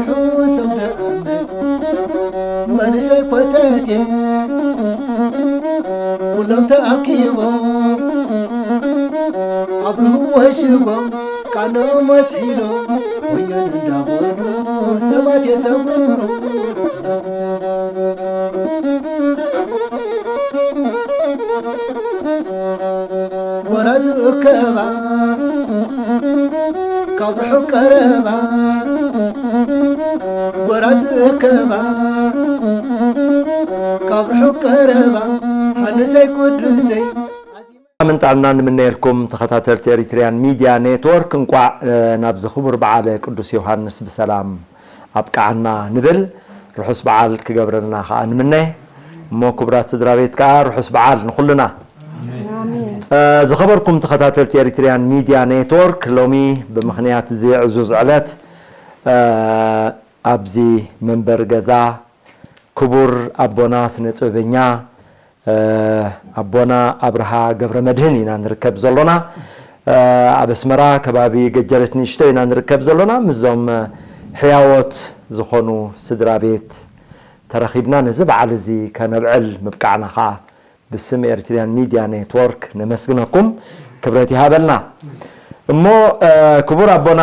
ርሑስ ኣውደ ኣመት መንእሰይ ኮተቴ ኩሎም ተኣኪቦም ኣብርህዎ ሽቦም ቃኖም ኣስሒሎም ወዮን እንዳበሉ ሰባት የሰምሩ። ወራዚ እከባ ካብ ርሑቕ ቀረባ ወራዚ እከባ ካብ ርሑቕ ቀረባ ሃንሰይ ቅዱሰይ ሰላምን ጥዕናን ንምነየልኩም ተኸታተልቲ ኤሪትሪያን ሚድያ ኔትወርክ። እንቋዕ ናብዚ ክቡር በዓለ ቅዱስ ዮሃንስ ብሰላም ኣብቅዓና ንብል። ርሑስ በዓል ክገብረልና ከኣ ንምነ። እሞ ክቡራት ስድራ ቤት ከኣ ርሑስ በዓል ንኹልና። ዝኸበርኩም ተኸታተልቲ ኤሪትሪያን ሚድያ ኔትወርክ፣ ሎሚ ብምኽንያት እዚ ዕዙዝ ዕለት ኣብዚ መንበሪ ገዛ ክቡር ኣቦና ስነ ጥበበኛ ኣቦና ኣብርሃ ገብረ መድህን ኢና ንርከብ ዘሎና። ኣብ ኣስመራ ከባቢ ገጀረት ንእሽቶ ኢና ንርከብ ዘሎና። ምስዞም ሕያዎት ዝኾኑ ስድራ ቤት ተረኺብና ነዚ በዓል እዚ ከነብዕል ምብቃዕና ኸዓ ብስም ኤርትርያን ሚድያ ኔትወርክ ነመስግነኩም። ክብረት ይሃበልና። እሞ ክቡር ኣቦና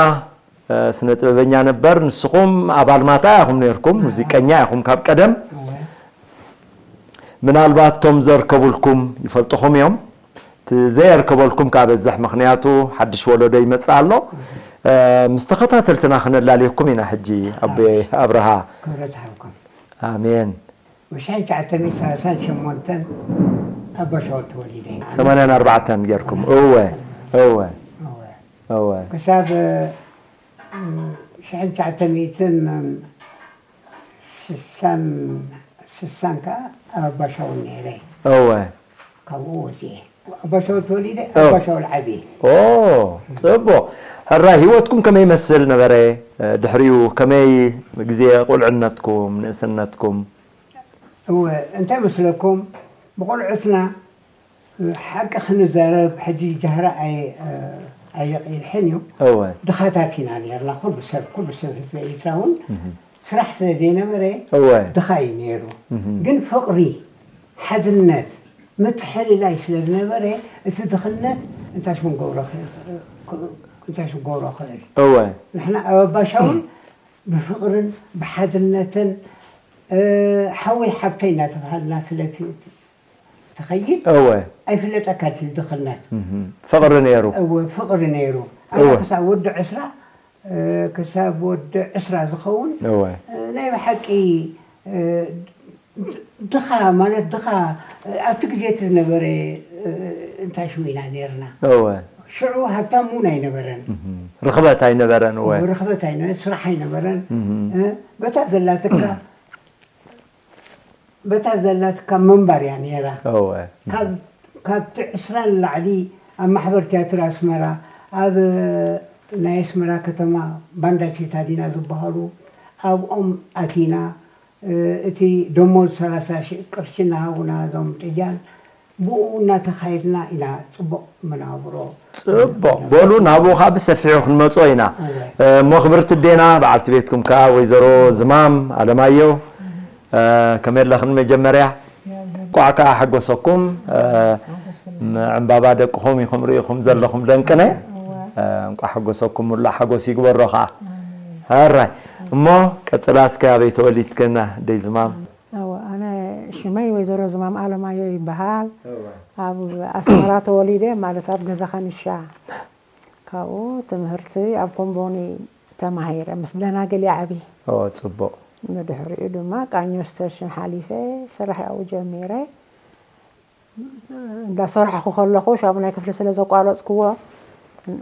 ስነ ጥበበኛ ነበር። ንስኹም ኣባል ማታ ኢኹም ነርኩም፣ ሙዚቀኛ ኢኹም ካብ ቀደም። ምናልባት ቶም ዘርከቡልኩም ይፈልጥኹም እዮም። እቲ ዘየርከበልኩም ካብ በዝሕ፣ ምኽንያቱ ሓድሽ ወለዶ ይመጽእ ኣሎ። ምስ ተኸታተልትና ክነላልየኩም ኢና ሕጂ። ኣቦ ኣብርሃ። ክብረት ይሃብኩም። ኣሜን። ብሽሕን ትሽዓተ ሚእትን ሰላሳን ሸሞንተን ኣብ ባሻወል ተወሊደ። ሰማንያን ኣርባዕተን ጌርኩም። እወ፣ እወ፣ እወ። እወ። ክሳብ ሽሕን ትሽዓተ ሚእትን ስሳን፣ ስሳን ከኣ ኣብ ኣባሻውል ነይረ። እወ። ካብኡ ወጺኤ። ኣባሻውል ተወሊደ፣ እወ። ኣባሻውል ዓብየ። ኦ፣ ጽቡቕ። ሕራይ ህይወትኩም ከመይ ይመስል ነበረ? ድሕሪኡ ከመይ ግዜ ቁልዕነትኩም፣ ንእስነትኩም? እወ፣ እንታይ መስለኩም? ብቆልዑትና ሓቂ ክንዛረብ፣ ሕጂ ጃህራ ኣየ-፣ ኣየቕይልሕን እዩ። እወ። ድኻታት ኢና ነርና፣ ኩሉ ሰብ፣ ኩሉ ሰብ ህዝቢ ኤርትራ እውን እህ። ስራሕ ስለ ዘይነበረ እወ። ድኻ እዩ ነይሩ። እህ። ግን ፍቕሪ፣ ሓድነት፣ ምትሕልላይ ስለ ዝነበረ፣ እቲ ድኽነት እንታይ ሽም ክገብሮ ኽ-፣ እንታይ ሽም ክገብሮ ክእል። እወ። ንሕና ኣብ ኣባሻውን ብፍቕርን ብሓድነትን፣ እ፣ ሓወይ ሓብተይ እናተባሃልና ስለ እቲ ትኸይድ እወ። ኣይፍለጠካን እቲ ድኽነት። እህ። ፍቕሪ ነይሩ። እወ፣ ፍቕሪ ነይሩ። ኣነ እወ። ክሳብ ወዲ ዕስራ፣ እ፣ ክሳብ ወዲ ዕስራ ዝኸውን፣ እወ። እ፣ ናይ ብሓቂ፣ እ፣ ድኻ ማለት ድኻ፣ እ፣ ኣብቲ ግዜ እቲ ዝነበረ፣ እ፣ እንታይ ሽሙ ኢና ነርና። እወ። ሽዑ ሃብታም እውን ኣይነበረን። እህ። ርኽበት ኣይነበረን፣ እወ። እወ፣ ርኽበት ኣይነበረን፣ ስራሕ ኣይነበረን። እህ። እ፣ በታ ዘላትካ በታ ዘላትካ ምንባር እያ ነይራ። እወ። ካብ፣ ካብቲ ዕስራ ንላዕሊ ኣብ ማሕበር ትያትር ኣስመራ፣ ኣብ ናይ ኣስመራ ከተማ ባንዳ ሲታዲና ዝበሃሉ ኣብኦም ኣቲና፣ እ፣ እቲ ደሞዝ ሰላሳ ሺሕ ቅርሺ እናሃቡና እዞም ጥያን፣ ብኡ እናተኻየድና ኢና ጽቡቕ መናብሮ። ጽቡቕ። በሉ፣ ናብኡ ኸዓ ብሰፊሑ ክንመጾ ኢና። እወ። እ፣ እሞ ክብርቲ ኣዴና፣ በዓልቲ ቤትኩም ከኣ ወይዘሮ ዝማም ኣለማየሁ፣ እ፣ ከመይ ኣለኽን? መጀመርያ እንቋዕ ከኣ ሓጎሰኩም። እ፣ ዕምባባ ደቅኹም ኢኹም ርኢኹም ዘለኹም ደንቅነ። እወ። እ፣ እንቋዕ ሓጎሰኩም፣ ሙሉእ ሓጎስ ይግበሮ ኸኣ። ኣሜን። ሕራይ። እሞ ቀጽላ እስከ፣ ኣበይ ተወሊድክን ኣደይ ዝማም? እወ፣ ኣነ ሽመይ ወይዘሮ ዝማም ኣለማዮ ይበሃል። እወ። ኣብ ኣስመራ ተወሊደ፣ ማለት ኣብ ገዛ ከንሻ። ካብኡ ትምህርቲ ኣብ ኮምቦኒ ተማሂረ፣ ምስ ደናግል እየ ዓብየ። ኦ፣ ጽቡቕ። ንድሕሪኡ ድማ ቃኘው ስቴሽን ሓሊፈ ስራሕ ኣብኡ ጀሚረ። እንዳሰርሕኩ ከለኹ ሻሙናይ ክፍሊ ስለ ዘቋረጽክዎ፣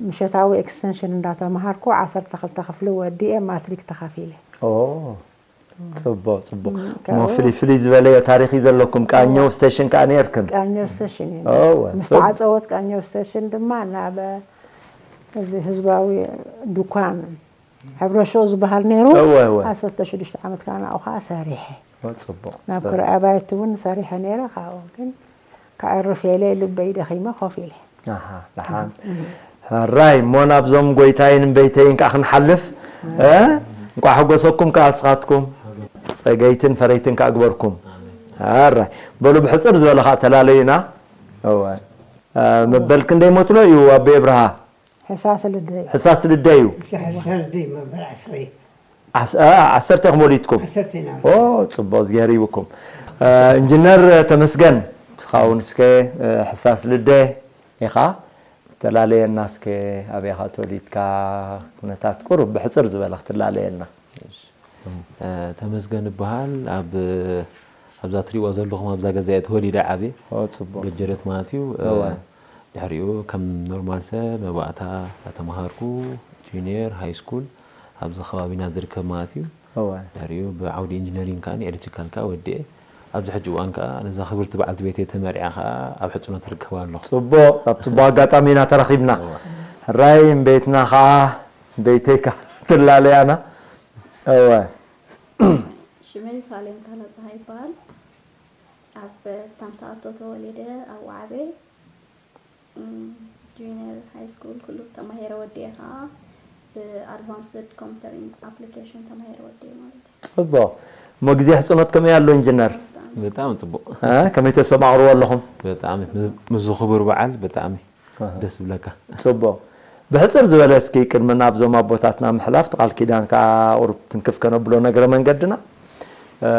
ምሸታዊ ኤክስተንሽን እንዳተማሃርኩ ዓሰርተ ክልተ ክፍሊ ወዲኤ ማትሪክ ተኻፊለ። ኦ፣ ጽቡቕ፣ ጽቡቕ። እም፣ እሞ ካብኡ ፍልይ፣ ፍልይ ዝበለ ታሪኽ እዩ ዘለኩም። ቃኘው እወ። ስቴሽን ከኣ ነይርክን? ቃኘው ስቴሽን እዩ። እወ፣ ምስ ጽቡቕ። ተዓጸወት ቃኘው ስቴሽን ድማ ናብ እዚ ህዝባዊ ዱኳን ሕብረት ሸው ዝበሃል ነይሩ። እወ፣ እወ። ዓሰርተ ሽዱሽተ ዓመት ከኣ ናብኡ ከኣ ሰሪሐ። ኦ፣ ጽቡቕ፣ ናብ ጽቡቕ። ክራይ ኣባይቲ እውን ሰሪሐ ነይረ። ካብኡ ግን ከዕርፍ ኢለ ልበይ ደኺመ ኮፍ ኢለ። ኣሃ፣ ደሓን። እም። ሕራይ፣ እሞ ናብዞም ጎይታይን እምበይተይን ከኣ ክንሓልፍ፣ እ? እንኳዕ ሓጎሰኩም ከዓ ንስኻትኩም። ጸገይትን ፈረይትን ከዓ ግበርኩም። ኣራይ። በሉ ብሕጽር ዝበለ ከዓ ተላለዩና። እወ። እ፣ መበል ክንደይ ሞትሎ እዩ ኣቦ የብርሃ? ሕሳስ ልደይ። ሕሳስ ልደይ እዩ። ሕሳስ ልደይ መበል ዓስሪ። ዓስ-፣ እ፣ ዓሰርተ ኢኹም ወሊድኩም? ዓሰርተ ኢና። ኦ፣ ጽቡቕ፣ እዝጊሄር ይብኩም። እ፣ ኢንጂነር ተመስገን፣ ንስኻ እውን እስከ፣ እ፣ ሕሳስ ልደ ኢኻ። ተላለየና እስከ፣ ኣበይ ኢኻ ተወሊድካ? ኩነታት ቁሩብ ብሕጽር ዝበለ ክትላለየና። እ፣ ተመስገን እበሃል። ኣብ፣ ኣብዛ ትሪእዋ ዘለኹም ኣብዛ ገዛ እየ ተወሊደ ዓብየ። ኦ፣ ጽቡቕ። ገጀረት ማለት እዩ። እ፣ እወ። ድሕሪኡ ከም ኖርማል ሰብ መባእታ እናተምሃርኩ ጁኒየር፣ ሃይ ስኩል ኣብዚ ከባቢና ዝርከብ ማለት እዩ። እወ። ድሕሪኡ ብዓውዲ ኢንጂነሪንግ ከኣ ኤሌክትሪካል ከኣ ወዲኤ። ኣብዚ ሕጂ እዋን ከኣ ነዛ ክብርቲ በዓልቲ ቤተይ ተመርዕያ ከኣ ኣብ ሕጽኖት እርከብ ኣለኹ። ጽቡቕ፣ ኣብ ጽቡቕ ኣጋጣሚ ኢና ተራኺብና። እወ። ሕራይ እምቤትና ከኣ፣ እምቤተይ ከኣ ትላለያና። እወ። ሽመይ ሳሌም ታላ ጸሃይ ይበሃል። ኣብ ታንታኣቶ ተወሊደ ኣብኡ ዓብየ። እም፣ ጁኒየር ሃይ ስኩል ኩሉ ተማሂረ ወዲኤ ኸዓ ብኣድቫንስድ ኮምፒውተር ኣፕሊኬሽን ተማሂረ ወዲኤ ማለት እዩ። ጽቡቕ። እሞ ግዜ ሕጽኖት ከመይ ኣሎ ኢንጂነር? ብጣዕሚ ጽቡቕ። እ፣ ከመይ ተስተማቕርዎ ኣለኹም? ብጣዕሚ ምስ፣ ምስዚ ክቡር በዓል ብጣዕሚ ኣሃ። ደስ ዝብለካ። ጽቡቕ። ብሕጽር ዝበለ እስኪ ቅድሚ ናብዞም ኣቦታትና ምሕላፍ፣ እቲ ቃል ኪዳን ከኣ ቁሩብ ትንክፍ ከነብሎ ነገረ መንገድና። እ፣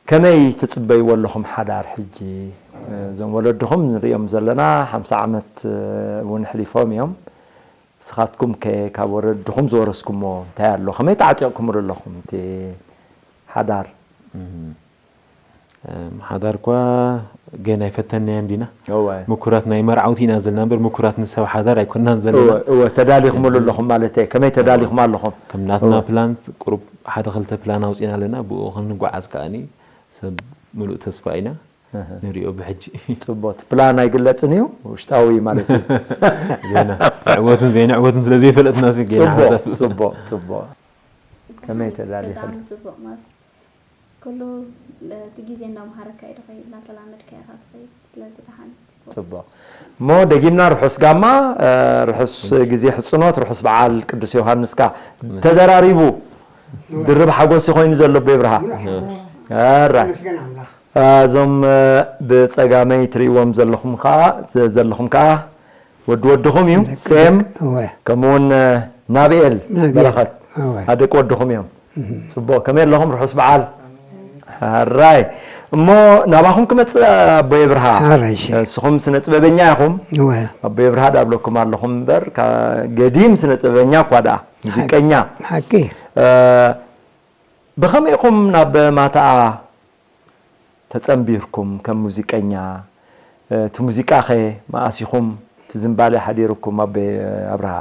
ከመይ ትጽበይዎ ኣለኹም ሓዳር ሕጂ? እዞም ወለድኹም ንርእዮም ዘለና ሓምሳ ዓመት እውን ኣሕሊፎም እዮም። ንስኻትኩም ከ ካብ ወለድኹም ዝወረስኩሞ እንታይ ኣሎ? ከመይ ተዓጢቕኩምሉ ኣለኹም እቲ ሓዳር? እም። እም፣ ሓዳር እኳ ገና ኣይፈተንናዮን ዲና። እወ። ምኩራት ናይ መርዓውቲ ኢና ዘለና እምበር ምኩራት ንሰብ ሓዳር ኣይኮንናን ዘለና። እወ፣ እወ፣ ተዳሊኹምሉ ኣለኹም ማለት እየ። ከመይ ተዳሊኹም ኣለኹም? ከም ናትና እወ። ፕላን ቁሩብ ሓደ ክልተ ፕላን ኣውጺእና ኣለና። ብኡ ክንጓዓዝ ከኣኒ ሰብ ምሉእ ተስፋ ኢና። እህ። ንሪኦ ብሕጂ። ጽቡቕ። እቲ ፕላን ኣይግለጽን እዩ፣ ውሽጣዊ ማለት እዩ። ገና ንዕወትን ዘይንዕወትን ስለ ዘይፈለጥና ሲ ገና ጽቡቕ፣ ሓንሳብ። ጽቡቕ፣ ጽቡቕ። ከመይ ተዳሊኺ? ብጣዕሚ ጽቡቕ ማስ። ኩሉ እቲ ግዜ እናመሃረካ እዩ ዝኸይድ፣ እናተላመድካ ኢኻ ትኸይድ። ስለዚ ደሓን። ጽቡቕ። እሞ ደጊምና ርሑስ ጋማ፣ እ፣ ርሑስ ግዜ ሕጽኖት፣ ርሑስ በዓል ቅዱስ ዮሃንስ ከኣ ተደራሪቡ ድርብ ሓጎስ ኮይኑ ዘሎ ቤብርሃ። ኣራ። ተመስገን ኣምላኽ። እ፣ እዞም፣ እ፣ ብጸጋመይ ትርእይዎም ዘለኹም ከኣ፣ ዘ-፣ ዘለኹም ከኣ ወዲ ወድኹም እዩ፣ ደቂ ሴም፣ ደቂ፣ እወ። ከምኡውን፣ እ፣ ናብኤል ናብኤል፣ በረኸት። እወ። ኣደቂ ወድኹም እዮም። እህ። ጽቡቕ፣ ከመይ ኣለኹም? ርሑስ በዓል። ሓራይ። እሞ ናባኹም ክመጽእ ኣቦ የብርሃ። ሓራይ፣ እሺ። ንስኹም ስነ ጥበበኛ ኢኹም። እወ። ኣቦ የብርሃ ዳብለኩም ኣለኹም እምበር፣ ካ-፣ ገዲም ስነ ጥበበኛ እኳ ደኣ፣ ሙዚቀኛ። ሓቂ። እ፣ ብኸመይ ኢኹም ናብ ማታኣ ተጸንቢርኩም ከም ሙዚቀኛ? እቲ ሙዚቃኸ መኣስ ኢኹም እቲ ዝንባሌ ሓዲሩኩም ኣቦ ኣብርሃ?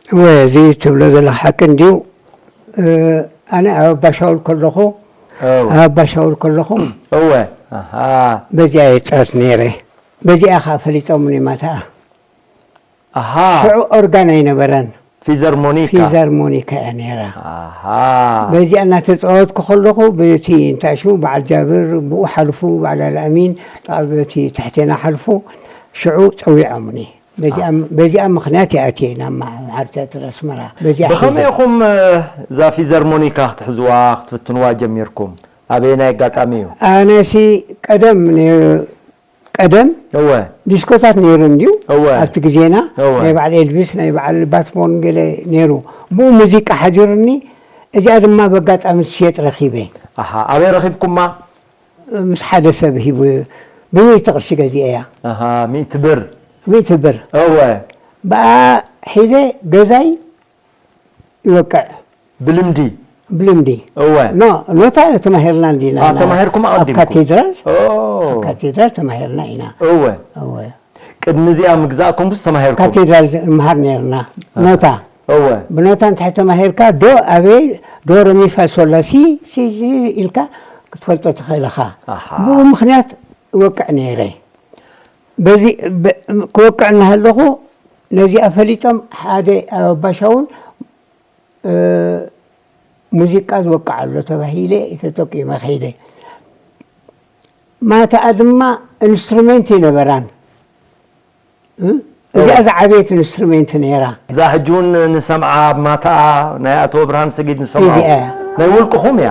እወ፣ እዚ ትብሎ ዘለኻ ሓቂ እንድዩ። እ፣ ኣነ ኣብ ኣባሻውል ከለኹ፣ እወ። ኣብ ኣባሻውል ከለኹ፣ እወ፣ ኣሃ። በዚኣ እየ ጻወት ነይረ። በዚኣ ኸኣ ፈሊጦምኒ ማታኣ። ኣሃ። ሽዑ ኦርጋን ኣይነበረን። ፊዘርሞኒካ። ፊዘርሞኒካ እያ ነይራ። ኣሃ። በዚኣ እናተጻወትኩ ከለኹ፣ በቲ እንታይ ሽሙ በዓል ጃብር፣ ብኡ ሓልፉ፣ በዓል ኣልኣሚን፣ ጣ-፣ በቲ ትሕቴና ሓልፉ፣ ሽዑ ጸዊዖምኒ። በዚኣ፣ ኣሃ። በዚኣ ምኽንያት እየ ኣትየ ናብ ማ-፣ ማዕረ ትያትር ኣስመራ። በዚኣ ብኸመይ ሒዘ። ኢኹም፣ እ፣ እዛ ፊዘርሞኒካ ክትሕዝዋ፣ ክትፍትንዋ ጀሚርኩም? ኣበየናይ ኣጋጣሚ እዩ? ኣነሲ ቀደም ነ-፣ ቀደም እወ። ዲስኮታት ነይሩ እንድዩ። እወ። ኣብቲ ግዜና እወ። ናይ በዓል ኤልቪስ፣ ናይ በዓል ባትሞን ገለ ነይሩ። ብኡ ሙዚቃ ሓዲሩኒ፣ እዚኣ ድማ በጋጣሚ ትሽየጥ ረኺበ። ኣሃ፣ ኣበይ ረኺብኩማ? ምስ ሓደ ሰብ ሂቡ፣ ብሚእቲ ቅርሺ ገዚኤያ። ኣሃ፣ ሚእቲ ብር። ሚእቲ ብር። እወ። ብኣ ሒዘ ገዛይ ይወቅዕ። ብልምዲ? ብልምዲ። እወ። ኖ፣ ኖታ ተማሂርና እንዲና ኣ፣ ኢና። ተማሂርኩም ኣብ ኣቐዲምኩም? ካቴድራል፣ ኦ። ኣብ ካቴድራል ተማሂርና ኢና። እወ። እወ። ቅድሚ እዚኣ ምግዛእኩምስ ተማሂርኩም? ካቴድራል ንመሃር ነይርና። ኣሃ። ኖታ። እወ። ብኖታ እንታይ ተማሂርካ፣ ዶ፣ ኣበይ፣ ዶ፣ ረ፣ ሚ፣ ፋ፣ ሶል፣ ላ፣ ሲ፣ ሲ፣ ሲ ኢልካ ክትፈልጦ ትኽእል ኢኻ። ኣሃ። ብኡ ምኽንያት እወቅዕ ነይረ። በዚ፣ በ-፣ ክወቅዕ እናሃለኹ ነዚኣ ፈሊጦም ሓደ ኣብ ኣባሻውን እ፣ ሙዚቃ ዝወቅዕ ኣሎ ተባሂለ ተጠቂመ ከይደ። ማታኣ ድማ ኢንስትሩሜንት ኣይነበራን። እ? እዚኣ ዝዓበየት ኢንስትሩሜንት ነይራ። እዛ ሕጂ እውን ንሰምዓ ኣብ ማታኣ ናይ ኣቶ ብርሃን ሰጊድ ንሰምዓ እዚኣ እያ። ናይ ውልቅኹም እያ።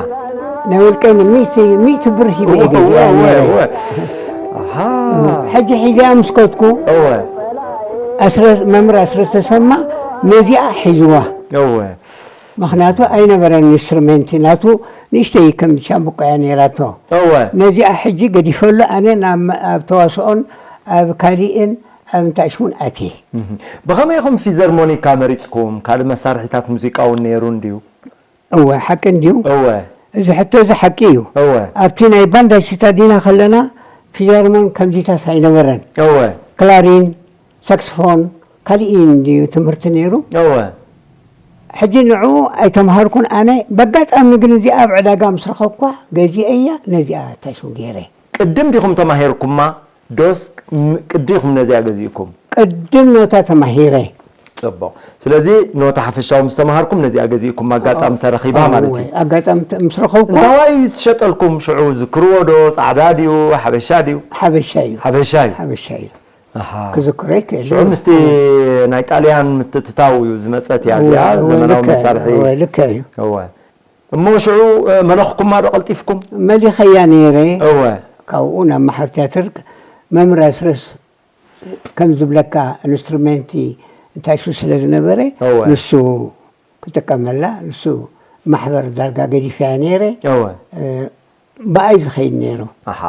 ናይ ውልቀይ ሚእቲ ሚእቲ ብር ሂበ እየ ገዚኣ ነይረ። እወ፣ እወ። ኣሃ፣ ሕጂ ሒዚኣ ምስ ከድኩ እወ፣ ኣስረ- መምህር ኣስረስ ተሰማ ነዚኣ ሒዝዋ። እወ። ምኽንያቱ ኣይነበረን ኢንስትሩሜንቲ ናቱ ንእሽተይ ከም ሻምብቆ እያ ነይራቶ። እወ። ነዚኣ ሕጂ ገዲፈሉ ኣነ ናብ ኣብ ተዋስኦን ኣብ ካሊእን ኣብ እንታይ ሽሙን ኣትየ። እህ። ብኸመይ ኢኹም ፊዘርሞኒካ መሪጽኩም? ካልእ መሳርሒታት ሙዚቃ እውን ነይሩ እንድዩ? እወ ሓቂ እንድዩ። እወ። እዚ ሕቶ እዚ ሓቂ እዩ። እወ። ኣብቲ ናይ ባንዳ ሲታዲና ከለና ፊዛርሞን ከምዚታት ኣይነበረን። እወ። ክላሪን፣ ሳክስፎን፣ ካልእ እዩ እንድዩ ትምህርቲ ነይሩ። እወ። ሕጂ ንዑ ኣይተምሃርኩን ኣነ በጋጣሚ ግን እዚኣ ኣብ ዕዳጋ ምስ ረኸብኳ ገዚአ እያ ነዚኣ ታሽሙ ገይረ። ቅድም ዲኹም ተማሂርኩማ ዶስ ም- ቅዲ ኢኹም ነዚኣ ገዚእኩም? ቅድም ኖታ ተማሂረ። ጽቡቕ። ስለዚ ኖታ ሓፈሻዊ ምስ ተማሃርኩም ነዚኣ ገዚእኩም ኣጋጣሚ ተረኺባ ማለት እዩ። ኣጋጣሚ ተ- ምስ ረኸብኳ እንታዋይ እዩ ዝሸጠልኩም ሽዑ ዝክርዎ ዶ ጻዕዳ ድዩ ሓበሻ ድዩ? ሓበሻ እዩ። ሓበሻ እዩ። ሓበሻ እዩ። ኣሃ። ክዝክሮ ይክእል ሽዑ እዩ። ምስቲ ናይ ጣልያን ምትእትታው እዩ ዝመጸት እያ እዚኣ እወ፣ እወ፣ ዘመናዊ ልክዕ እዩ፣ መሳርሒ። እወ፣ ልክዕ እዩ። እወ። እሞ ሽዑ እ፣ መለኽኩማ ዶ ቀልጢፍኩም? መሊኸያ ነይረ። እወ። ካብኡ ናብ መሓር ቲያትር መምህር ኣስረስ ከም ዝብለካ ኢንስትሩሜንቲ እንታይ ሹ ስለ ዝነበረ እወ። ንሱ ክጥቀመላ ንሱ ማሕበር ዳርጋ ገዲፈያ ነይረ። እወ። እ፣ ብኣይ ዝኸይድ ነይሩ። ኣሓ።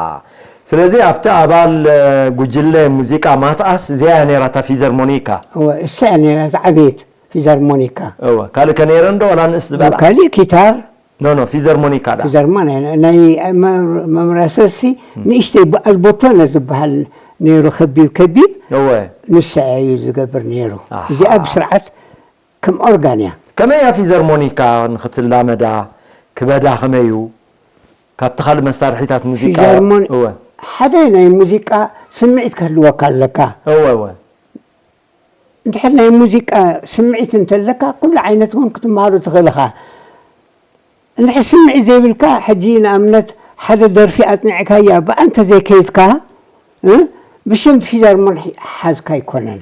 ስለዚ ኣብቲ ኣባል እ፣ ጉጅለ ሙዚቃ ማትኣስ እዚኣ እያ ነይራ እታ ፊዘርሞኒካ። እወ፣ እሳ እያ ነይራ ዝዓበየት ፊዛርሞኒካ። እወ። ካልእ ከ ነይረን ዶ ዋላ ንእስ ዝበላ? ካልእ ኪታር ኖ ኖ ፊዘርሞኒካ ዳ ፊዘርማ ናይ ናይ መምራሰሲ ንእሽተይ በዓል ቦቶነ ዝበሃል ነይሩ ከቢብ ከቢብ እወ ንሳ እዩ ዝገብር ነይሩ። ኣሃ። እዚኣ ብስርዓት ከም ኦርጋን እያ። ከመይ እያ ፊዘርሞኒካ ንክትላመዳ ክበዳ ከመይ እዩ? ካብቲ ካልእ መሳርሒታት ሙዚቃ ፊዘርሞን እወ ሓደ ናይ ሙዚቃ ስምዒት ክህልወካ ኣለካ። እወ እወ እንድሕር ናይ ሙዚቃ ስምዒት እንተለካ ኩሉ ዓይነት እውን ክትመሃሮ ትኽእል ኢኻ። እንድሕር ስምዒት ዘይብልካ ሕጂ ንኣብነት ሓደ ደርፊ ኣፅኒዕካያ ብኣ እንተዘይከይድካ እ ብሽም ፊዛርሞን ሓዝካ ኣይኮነን።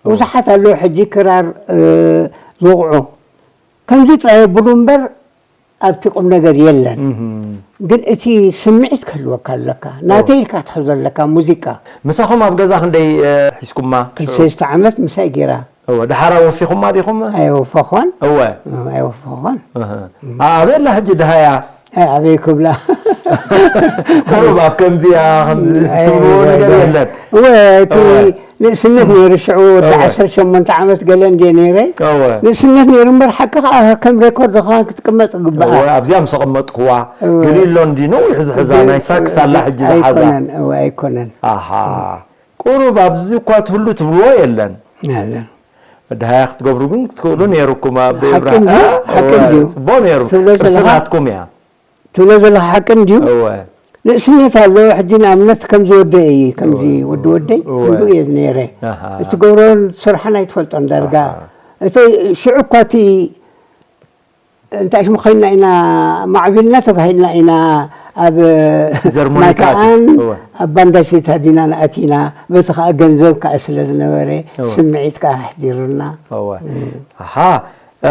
ብዙሓት ኣለዉ ሕጂ ክራር እ ዝወቕዑ ከምዚ ጥራይ የብሉ እምበር ኣብቲ ቁም ነገር የለን። ግን እቲ ስምዒት ክህልወካ ኣለካ ናተይ ኢልካ ትሕዞ ኣለካ ሙዚቃ። ምሳኹም ኣብ ገዛ ክንደይ ሒዝኩማ? ክልተ ሽተ ዓመት ምሳይ ገይራ። እወ ደሓር ኣወፊኹማ ዲኹም? ኣየወፈኾን። እወ ኣይወፈኾን። ኣበይ ኣላ ሕጂ ድሃያ? ኣበይ ክብላ? ቁሩብ ኣብ ከምዚኣ ከምዚ ትብልዎ ነገር የለን። እወ እቲ ንእስነት ነይሩ ሽዑ ወዲ ዓሰርተ ሸሞንተ ዓመት ገለ እንድየ ነይረ። እወ። ንእስነት ነይሩ እምበር ሓቂ ከዓ ከም ሬኮርድ ዝኾን ክትቅመጥ ግበኣ። እወ ኣብዚኣ ምስ ኣቐመጥክዋ እወ። ገሊሎ እንዲ ነዊሕ ዝሕዛ ናይ ሳክስ ኣላ ሕጂ ዝሓዛ። ኣይኮነን እወ ኣይኮነን። ኣሃ ቁሩብ ኣብዚ እኳ ትህሉ ትብልዎ የለን። ኣለ። ድሃያ ክትገብሩ ግን ክትክእሉ ነይሩኩም ኣብ ሓቂ እንድዩ፣ ኤብራሃም። ሓቂ እንድዩ። ጽቡቕ ነይሩ። ትብሎ ቅርሲ ዘለኻ ናትኩም እያ። ትብሎ ዘለኻ ሓቂ እንድዩ። እወ። ንእስነት ኣለዎ ሕጂ ንኣብነት ከምዚ ወደይ እዩ ከምዚ ወዲ ወደይ እወ። እንዱ እየ ነይረ ኣሃ። እቲ ገብሮን ስርሓን ኣይትፈልጦን ዳርጋ ኣሃ። እቲ ሽዑ እኳ እቲ እንታይ ሽሙ ኮይና ኢና ማዕቢልና ተባሂልና ኢና ኣብ ዘርሞኒካ ማታኣን እወ። ኣብ ባንዳ ሴታ ዲና ንኣቲና በቲ ከዓ ገንዘብ ከዓ ስለ ዝነበረ እወ። ስምዒት ከዓ ኣሕዲሩና እወ። ኣሃ እ፣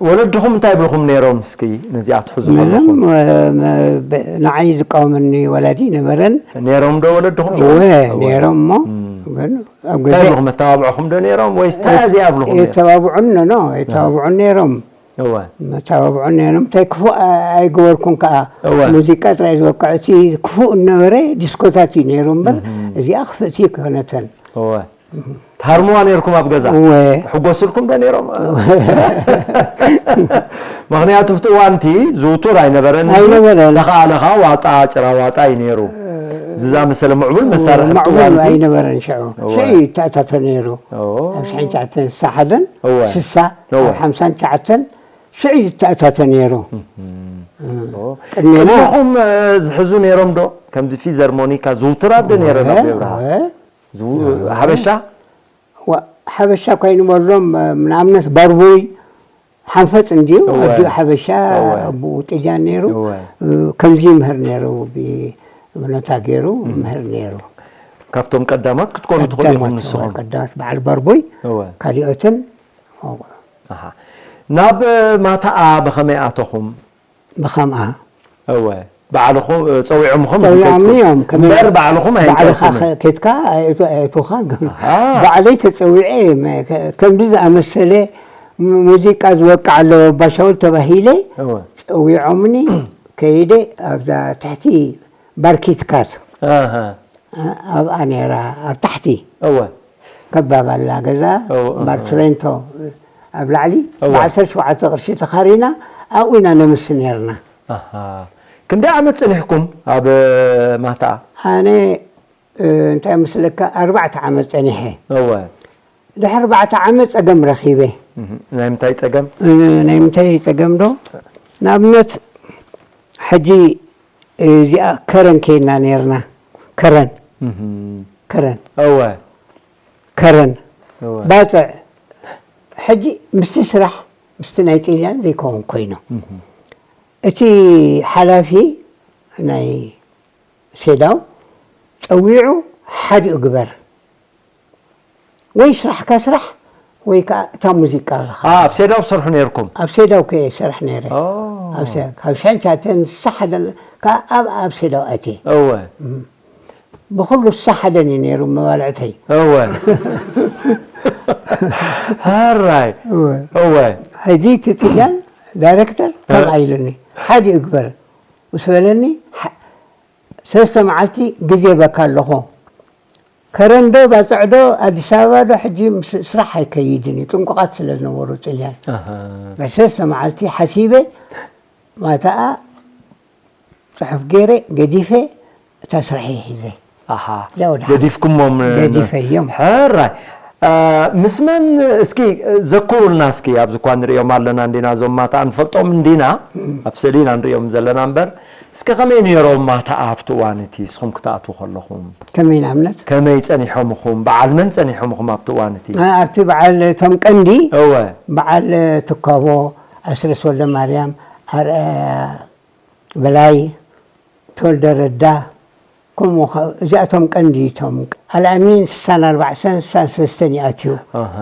ወለድኹም እንታይ ይብልኹም ነይሮም እስኪ ነዚኣ ትሕዙ ምንም ከለኹም እ፣ መ- በ- ንዓይ ዝቃወመኒ ወላዲ ነበረን ነይሮም ዶ ወለድኹም ሽዑ? እወ እወ። ነይሮም እሞ እም። ግን ኣብ እንታይ ገዛ ይብልኹም መተባብዕኹም ዶ ነይሮም ወይስ እንታይ እዚኣ ይብልኹም ነይሮም? የተባብዑን ኖ የተባብዑን ነይሮም እወ መተባብዑን ነይሮም እንታይ ክፉእ ኣ- ኣይገበርኩን ከዓ እወ። ሙዚቃ ጥራይ ዝበቅዕ እቲ ክፉእ እነበረ ዲስኮታት እዩ ነይሩ እምበር እዚኣ ክፍእቲ ክህነተን እወ ትሃርምዋ ነይርኩም ኣብ ገዛ እወ ሕጎስልኩም ዶ ነይሮም ምክንያቱ ፍቲ እዋንቲ ዝውቱር ኣይነበረን ኣይነበረን። ተኸኣለኻ ዋጣ ጭራ ዋጣ እዩ ነይሩ ዝዛመሰለ ምዕቡል መሳርሒ ፍቲ ማዕቡል እዋንቲ ኣይነበረን ሽዑ እወ። ሽዑ ይተኣታተ ነይሩ እወ። ኣብ ሽሕን ትሽዓተን ስሳ ሓደን እወ። ስሳ እወ። ኣብ ሓምሳን ትሽዓተን ሽዑ ይተኣታተ ነይሩ እም። እወ። ቅድሜና ቅድመኹም እ፣ ዝሕዙ ነይሮም ዶ ከምዚ ፊዘርሞኒካ ዝውቱራት ዶ ነይረን ኣብ እወ፣ ኤውራ እወ። ዝው- ሓበሻ ዋ- ሓበሻ እኳ ይንበሎም ንኣብነት ባርቡይ ሓንፈጥ እንድዩ እወ። ኣዲኡ ሓበሻ እወ። ኣቦኡ ጥልያን ነይሩ እወ። ከምዚ ይምህር ነይሩ ብኖታ ገይሩ ይምህር ነይሩ ካብቶም ቀዳማት ክትኮኑ ትኽእሉ ኢኹም ቀዳማት፣ ንስኹም። ቀዳማት በዓል ባርቦይ፣ እወ። ካሊኦትን፣ እወ። ኣሃ። ናብ ማታኣ ብኸመይ ኣተኹም? ብኸምኣ። እወ። ባዕልኹም፣ እ፣ ጸዊዖምኹም ጸዊዖምኒ ከይትኩም። እዮም። ከመይ እምበር ባዕልኹም ባዕልኻ ኣይንቀርኩምን። ከ-፣ ኬድካ ኣይእቱ-፣ ኣይእቱኻን። ኣሃ። ባዕለይ ተጸዊዐ እየ። መ-፣ ከ-፣ ከምዚ ዝኣመሰለ ሙ-፣ ሙዚቃ ዝወቅዕ ኣሎ ባሻውል ተባሂለ እወ። ጸዊዖምኒ ከይደ ኣብዛ ትሕቲ ባርኪትካት። ኣሃ። ኣ-፣ ኣብኣ ነይራ፣ ኣብ ታሕቲ። እወ። ከባብ ኣላ ገዛ፣ እወ፣ እወ፣ እምበር እወ። ትሬንቶ ኣብ ላዕሊ፣ እወ። ብ ዓሰርተ ሸውዓተ ቅርሺ ተኻሪና፣ ኣብኡ ኢና ነምሲ ነይርና። ኣሃ። ክንደይ ዓመት ጸኒሕኩም ኣብ ማታኣ? ኣነ፣ እ፣ እንታይ መስለካ፣ ኣርባዕተ ዓመት ጸኒሐ። እወ። ድሕሪ ኣርባዕተ ዓመት ጸገም ረኺበ። እህ፣ ናይ ምንታይ ጸገም? እ፣ ናይ ምንታይ ጸገም ዶ? ንኣብነት፣ ሕጂ እዚኣ ከረን ከይድና ነይርና። ከረን። እህ። ከረን። እወ። ከረን። እወ። ባጽዕ። ሕጂ ምስቲ ስራሕ፣ ምስቲ ናይ ጥልያን ዘይከውን ኮይኑ። እህ። እቲ ሓላፊ ናይ ሴዳው ጸዊዑ ሓዲኡ ግበር። ወይ ስራሕካ ስራሕ፣ ወይ ከኣ እታ ሙዚቃ ኣለኻ። ኣ፣ ኣብ ሴዳው ትሰርሑ ነይርኩም? ኣብ ሴዳው ከ እሰርሕ ነይረ። ኦ። ኣብ ሴ-፣ ካብ ሽሕን ትሽዓተን ስሳ ሓደን ከኣ ኣብ፣ ኣብ ሴዳው ኣትየ። እወ። እም። ብኹሉ ስሳ ሓደን እዩ ነይሩ መባልዕተይ። እወ። ሃራይ። እወ። እወ። ሕጂ እቲ ጥልያን ዳይረክተር እ። ከምኣ ኢሉኒ። ሓዲኡ ግበር ምስ በለኒ፣ ሓ-፣ ሰለስተ መዓልቲ ግዜ በካ ኣለኹ። ከረን ዶ ባጽዕ ዶ ኣዲስ ኣበባ ዶ ሕጂ ምስ ስራሕ ኣይከይድን እዩ፣ ጥንቁቓት ስለ ዝነበሩ ጥልያን። ኣሃ። ሰለስተ መዓልቲ ሓሲበ፣ ማታኣ ጽሑፍ ገይረ፣ ገዲፈ፣ እታ ስራሐይ ሒዘ። ኣሃ። እዚኣ ወደ ገዲፍኩሞም ን-፣ ገዲፈዮም። ሕራይ። ኣ፣ ምስ መን እስኪ ዘክሩልና እስኪ፣ ኣብዚ እኳ ንርእዮም ኣለና እንዲና፣ እዞም ማታ ንፈልጦም እንዲና፣ እም። ኣብ ስእሊ ኢና ንርእዮም ዘለና እምበር፣ እስከ ከመይ ነይሮም ማታ ኣብቲ እዋን እቲ ንስኹም ክትኣትዉ ከለኹም? ከመይ ንኣብነት? ከመይ ጸኒሖምኹም? በዓል መን ጸኒሖምኹም ኣብቲ እዋን እቲ? ኣ፣ ኣብቲ በዓል እቶም ቀንዲ፣ እወ። በዓል ትካቦ፣ ኣስረስ ወልደማርያም፣ ኣርኣያ በላይ፣ ተወልደ ረዳ፣ ከምኡ ኸ-፣ እዚኣቶም ቀንዲ እቶም። ኣልኣሚን ስሳን ኣርባዕተን ስሳን ሰለስተን ይኣትዩ። ኣሃ።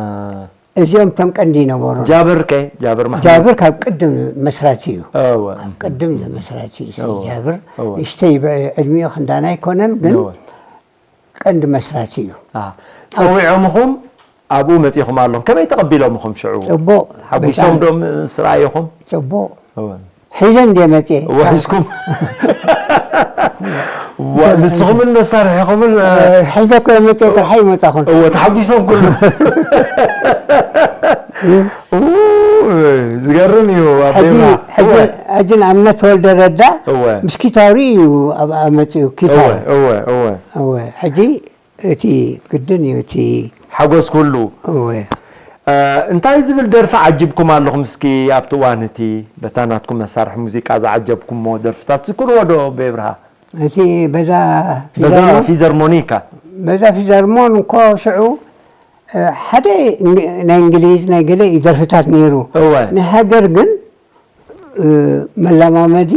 እዚኦም እቶም ቀንዲ ይነበሩ። ጃብር ከ? ጃብር ማሕሙድ? ጃብር ካብ ቅድም መስራቲ እዩ። እወ። ካብ ቅድም መስራቲ እዩ። እወ። ጃብር እወ። ንእሽተይ ብዕ-፣ ዕድሚኡ ክንዳና ኣይኮነን፣ ግን እወ። ቀንዲ መስራቲ እዩ። አ፣ ጸዊዖምኹም ኣብኡ መጺኹም ኣለኹም። ከመይ ተቐቢሎምኹም ሽዑ? ጽቡቕ። ሓጒሶም በጣም። ዶ ምስ ረኣዩኹም? ጽቡቕ። እወ። ሒዘ እንድየ መጽየ። እወ፣ ሒዝኩም። ዋ፣ ንስኹምን መሳርሒኹምን፣ እ፣ እ፣ ሒዘ እኮ እየ መጽየ፣ ጥርሓይ ይመጻኹም። እወ፣ ተሓጒሶም ኩሉ። እ? ኡ፣ ዝገርም እዩ፣ ኣቦና። ሕጂ፣ ሕጂ፣ እወ። ሕጂ ንኣብነት ተወልደ ረዳ እወ። ምስ ኪታሩ እዩ ኣብኣ መጺኡ፣ ኪታር። እወ፣ እወ፣ እወ። እወ፣ ሕጂ እቲ ግድን እዩ፣ እቲ ሓጎስ ኩሉ። እወ። እ፣ እንታይ ዝብል ደርፊ ዓጂብኩም ኣለኹም? እስኪ ኣብቲ እዋን እቲ በታ ናትኩም መሳርሒ ሙዚቃ ዝዓጀብኩምዎ ደርፍታት ዝክርዎ ዶ፣ ቤብርሃ? እቲ በዛ በዛ ፊዘርሞን-፣ ፊዘርሞኒካ። በዛ ፊዘርሞን እኮ ሽዑ፣ እ፣ ሓደ ን-፣ ናይ እንግሊዝ፣ ናይ ገለ እዩ ደርፍታት ነይሩ። እወ። ናይ ሃገር ግን፣ እ፣ መለማመዲ፣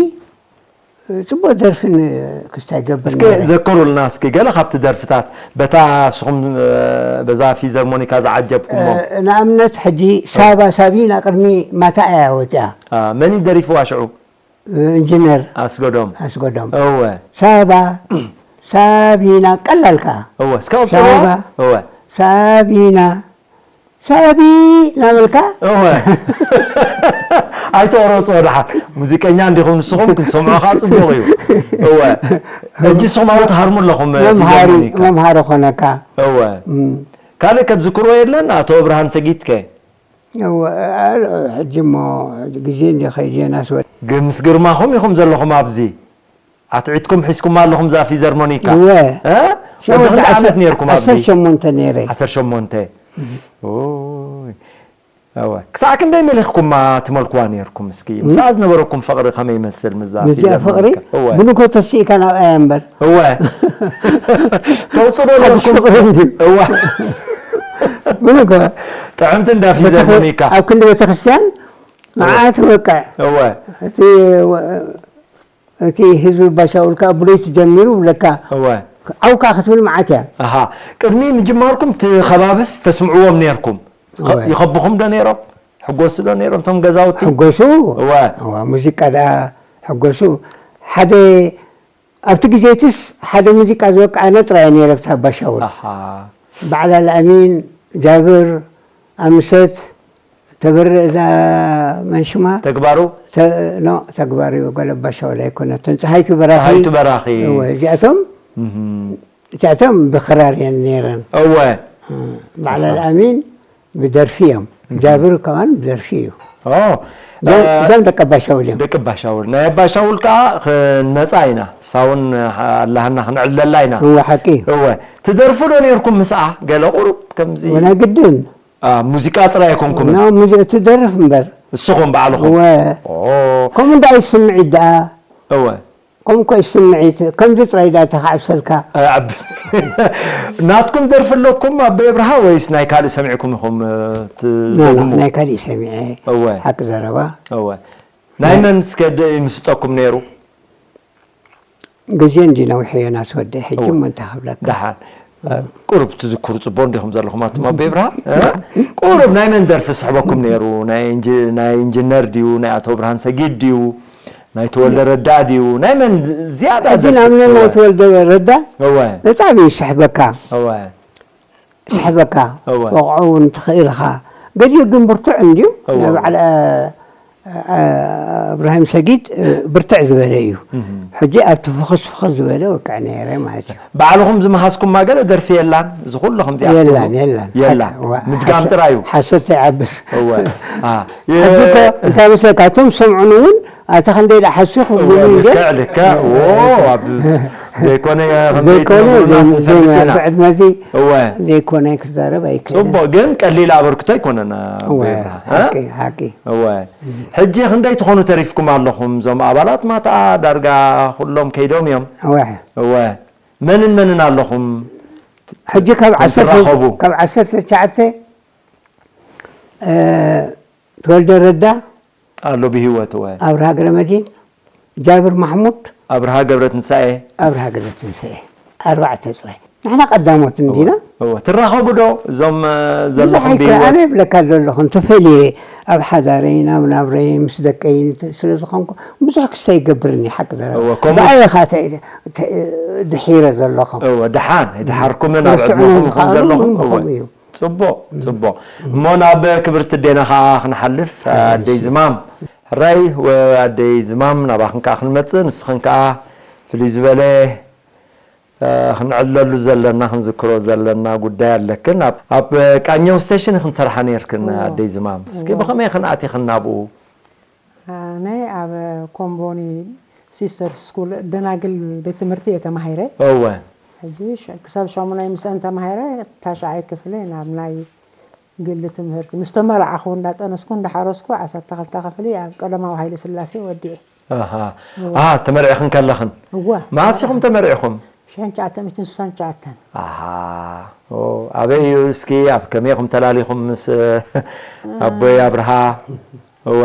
እ፣ ጽቡቕ ደርፊ ን-፣ ክስታይ ገብር እስከ ነይረ። ዘክሩልና እስኪ ገለ ካብቲ ደርፍታት፣ በታ ንስኹም፣ እ፣ በዛ ፊዘርሞኒካ ዝዓጀብኩሞ። እ፣ ንኣብነት ሕጂ ሳባ ሳቢና ቅድሚ ማታ እያ ወጺኣ። አ፣ መን እዩ ደሪፍዋ ሽዑ? እ፣ ኢንጂነር ኣስገዶም። ኣስገዶም። እወ። ሳባ ሳቢና ቀላል ከኣ። እወ፣ እስከ ቀጽልዎ። ሳባ እወ። ሳቢና ሳቢ እናበልካ? እወ። ኣይተቕረጽዎ ደሓን። ሙዚቀኛ እንዲኹም ንስኹም፣ ክንሰምዖ ከኣ ጽቡቕ እዩ። እወ። ሕጂ ንስኹም ኣብኡ ትሃርሙ ኣለኹም፣ መምሃሪ፣ ፊልሞኒካ። መምሃሪ ኾነካ። እወ። እም። ካልእ ከትዝክርዎ የለን? ኣቶ ብርሃን ሰጊድከ? እወ፣ ኣ-፣ ሕጂ እሞ ግዜ እንዲ ኸይድየናስ ወ- ግን ምስ ግርማኹም ኢኹም ዘለኹም ኣብዚ። ኣትዒትኩም ሒዝኩማ ኣለኹም እዛ ፊዘርሞኒካ። እወ። እ? ሸሞንተ ወዲ ክንደይ ዓሰርተ ዓመት ነይርኩም ኣብዚ? ዓሰርተ ሸሞንተ ነይረ። ዓሰርተ ሸሞንተ። እም። ኦይ። እወ። ክሳዕ ክንደይ መሊኽኩማ ትመልኩዋ ነይርኩም እስኪ? እም። ምስኣ ዝነበረኩም ፍቕሪ ከመይ ይመስል ምስዛ ምስዚኣ ፍቕሪ? ፊዘርሞኒካ? እወ። ብንኮ ተሲእካ ናብኣያ እምበር። እወ። ተውጽዶ ሓድሽ ነይርኩም? ፍቕሪ እንድዩ። እወ። ብንኮ። ጥዕምቲ እንዳ ቤተክር-፣ ፊዘርሞኒካ። ኣብ ክንዲ ቤተክርስትያን ንዓ እወ። ትወቅዕ። እወ። እቲ ወ-፣ እቲ ህዝቢ ባሻውል ከኣ ብለይቲ ጀሚሩ ይብለካ። እወ። ዓውካ ክትብል መዓት እያ። ኣሃ፣ ቅድሚ ምጅማርኩም እቲ ከባብስ ተስምዕዎም ነይርኩም? ይኸ- እወ። ይኸብኹም ዶ ነይሮም? ሕጎሱ ዶ ነይሮም እቶም ገዛውቲ? ሕጎሱ እወ። እወ፣ ሙዚቃ ደኣ ሕጎሱ ሓደ ኣብቲ ግዜትስ ሓደ ሙዚቃ ዝወቅዐና ጥራይ ነይረ ኣብቲ ኣባሻውል ኣሃ። በዓል ኣልኣሚን ጃብር ኣምሰት ተበርእ እዛ መን ሽማ ተግባሩ ተ- ኖ ተግባር እዩ ገለባሻ ወላ ኣይኮነትን ፀሃይቱ በራኺ ፀሃይቱ በራኺ እወ እዚኣቶም እህም። እዚኣቶም ብክራር እየን ነይረን እወ በዓል ኣልኣሚን ብደርፊ እዮም ጃብር ከማን ብደርፊ እዩ ኦ፣ እዞም እ፣ እዞም ደቂ ኣባሻውል እዮም ደቂ ኣባሻውል ናይ ኣባሻውል ከዓ ክንመፃ ኢና ሳውን ኣላህና ክንዕለላ ኢና እወ ሓቂ እዩ እወ ትደርፉ ዶ ነርኩም ምስኣ ገለ ቁሩብ ከምዚ ወላ ግድን ሙዚቃ ጥራይ ኣይኮንኩምን። ኖ ሙዚቃ ትደርፍ እምበር። እስኹም ባዕልኹም። እወ። ኦ። ከምኡ እንዳ እዩ ስምዒት ደኣ። እወ። ከምኡ እኮ እዩ ስምዒት። ከምዚ ጥራይ ደኣ ተኻዕብሰልካ። ኣዕብስ። ናትኩም ደርፊ ኣለኩም ኣቦይ ኣብርሃ ወይስ ናይ ካልእ ሰሚዕኩም ኢኹም እ፣ ኖ፣ ኖ፣ ትደግሙ? ናይ ካልእ ሰሚዐ። እወ። ሓቂ ዘረባ። እወ። ናይ መን እስከ ደ- ይምስጠኩም ነይሩ? ግዜ እንዲ ነዊሑ እየ ናስወደ ሕጂ እሞ እንታይ ክብለካ ደሓን ቁሩብ ትዝክሩ ፅቡቅ እንዲኹም ዘለኹም ኣቱም ኣቦ ይብርሃ ቁሩብ ናይ መን ደርፊ ስሕበኩም ነይሩ ናይ ኢንጂነር ድዩ ናይ ኣቶ ብርሃን ሰጊድ ድዩ ናይ ተወልደ ረዳ ድዩ ናይ መን ዝያዳ ሕጂ ንኣብነት ናይ ተወልደ ረዳ እወ ብጣዕሚ ይስሕበካ እወ ስሕበካ እወ። ተወቕዖ እውን ትኽእል ኢኻ። ገሊኡ ግን ብርቱዕ እንድዩ እወ፣ ናይ እወ። በዓል እ፣ እ፣ እብራሂም ሰጊድ እ፣ ብርትዕ ዝበለ እዩ። እህ። ሕጂ ኣብቲ ፍኽስ ፍኽስ ዝበለ ወቅዕ ነይረ ማለት እዩ። ባዕልኹም ዝመሃዝኩማ ገለ ደርፊ የላን? እዚ ኩሉ ከምዚኣ የላን የላን። የላ። ሓቂ፣ እወ፣ ምድጋም ሓሰ- ጥራይ እዩ። ሓሰት ይዓብስ። እወ። አ፣ የ- ሕጂ እኮ እንታይ መስለካ እቶም ዝሰምዑኒ እውን ኣታ ክንደይ ደኣ ሓሲኹ እወ፣ ብሉ እንዴ? ልክዕ ልክዕ። ዎ፣ ኣብ ዘይኮነ ከም ዘይኮነ ዘይትነግሩና ዘይ- ስንፈልጥ ኢና። ብዕድመ እዚ እወ። ዘይኮነ ክዛረብ ኣይክእልን። ጽቡቕ፣ ግን ቀሊል ኣበርክቶ ኣይኮነን፣ ኣቦ እወ፣ ይብርሃ፣ እ? ሓቂ፣ ሓቂ። እወ። ሕጂ ክንደይ ትኾኑ ተሪፍኩም ኣለኹም? እዞም ኣባላት ማታ ዳርጋ ኩሎም ከይዶም እዮም። እወ። እወ። መንን መንን ኣለኹም? ሕጂ ካብ ዓሰርተ ትራኸቡ? ካብ ዓሰርተ ትሽዓተ፣ እ፣ ተወልደ ረዳ፣ ኣሎ ብህይወት እወ ኣብርሃ ገብረመድህን ጃብር ማሕሙድ ኣብርሃ ገብረትንሳኤ ኣብርሃ ገብረትንሳኤ ኣርባዕተ ጥራይ ንሕና ቀዳሞት እንዲና እወ ትራኸቡ ዶ እዞም እ፣ ብዙሕ ዘለኹም ኣይከ ብህይወት ኣነ ይብለካ ዘለኹ እንተፈልየ ኣብ ሓዳረይ ናብ ናብረይ ምስ ደቀይ እንተ- ስለ ዝኾንኩ ብዙሕ ክስተ ይገብርኒ ሓቂ ዘረባ እወ፣ ከምኡ- ብኣይ ኢኻ ተ- ተ- ድሒረ ዘለኹ እወ ደሓን ኣይደሓርኩምን ኣብ ርስዑ ዕድመኹም ከም ንዝኸኣሉ ዘለኹም እውን እወ ከምኡ እዩ ጽቡቕ ጽቡቕ እሞ ናብ ክብርቲ ኣዴና ኸዓ ክንሓልፍ ኣደይ ዝማም ሕራይ ኣደይ ዝማም ናባኽን ከዓ ክንመፅእ ንስኽን ከዓ ፍልይ ዝበለ ክንዕለሉ ዘለና ክንዝክሮ ዘለና ጉዳይ ኣለክን ኣብ ቃኘው ስተሽን ክንሰርሓ ነርክን ኣደይ ዝማም እስኪ ብኸመይ ክንኣቲኽን ናብኡ ኣነ ኣብ ኮምቦኒ ሲስተር ስኩል ደናግል ቤት ትምህርቲ እየ ተማሂረ። እወ። ሕጂ ሸ- ክሳብ ሻሙናይ ምስአን ተማሂረ ታሽዓይ ክፍሊ ናብ ናይ ግሊ ትምህርቲ ምስ ተመርዓኹ እንዳጠነስኩ እንዳሓረስኩ ዓሰርተ ክልተ ክፍሊ ኣብ ቀዳማዊ ሃይለ ስላሴ ወዲኤ። ኣሃ። እወ። ኣሃ ተመርዒኽን ከለኽን። እወ። መዓስ ኢኹም ተመርዒኹም? ሽሕን ትሽዓተ ሚእትን ስሳን ትሽዓተን። ኣሃ። ኦ፣ ኣበይ እዩ እስኪ ኣብ ከመይ ኢኹም ተላሊኹም ምስ ኣቦይ ኣብርሃ? እወ።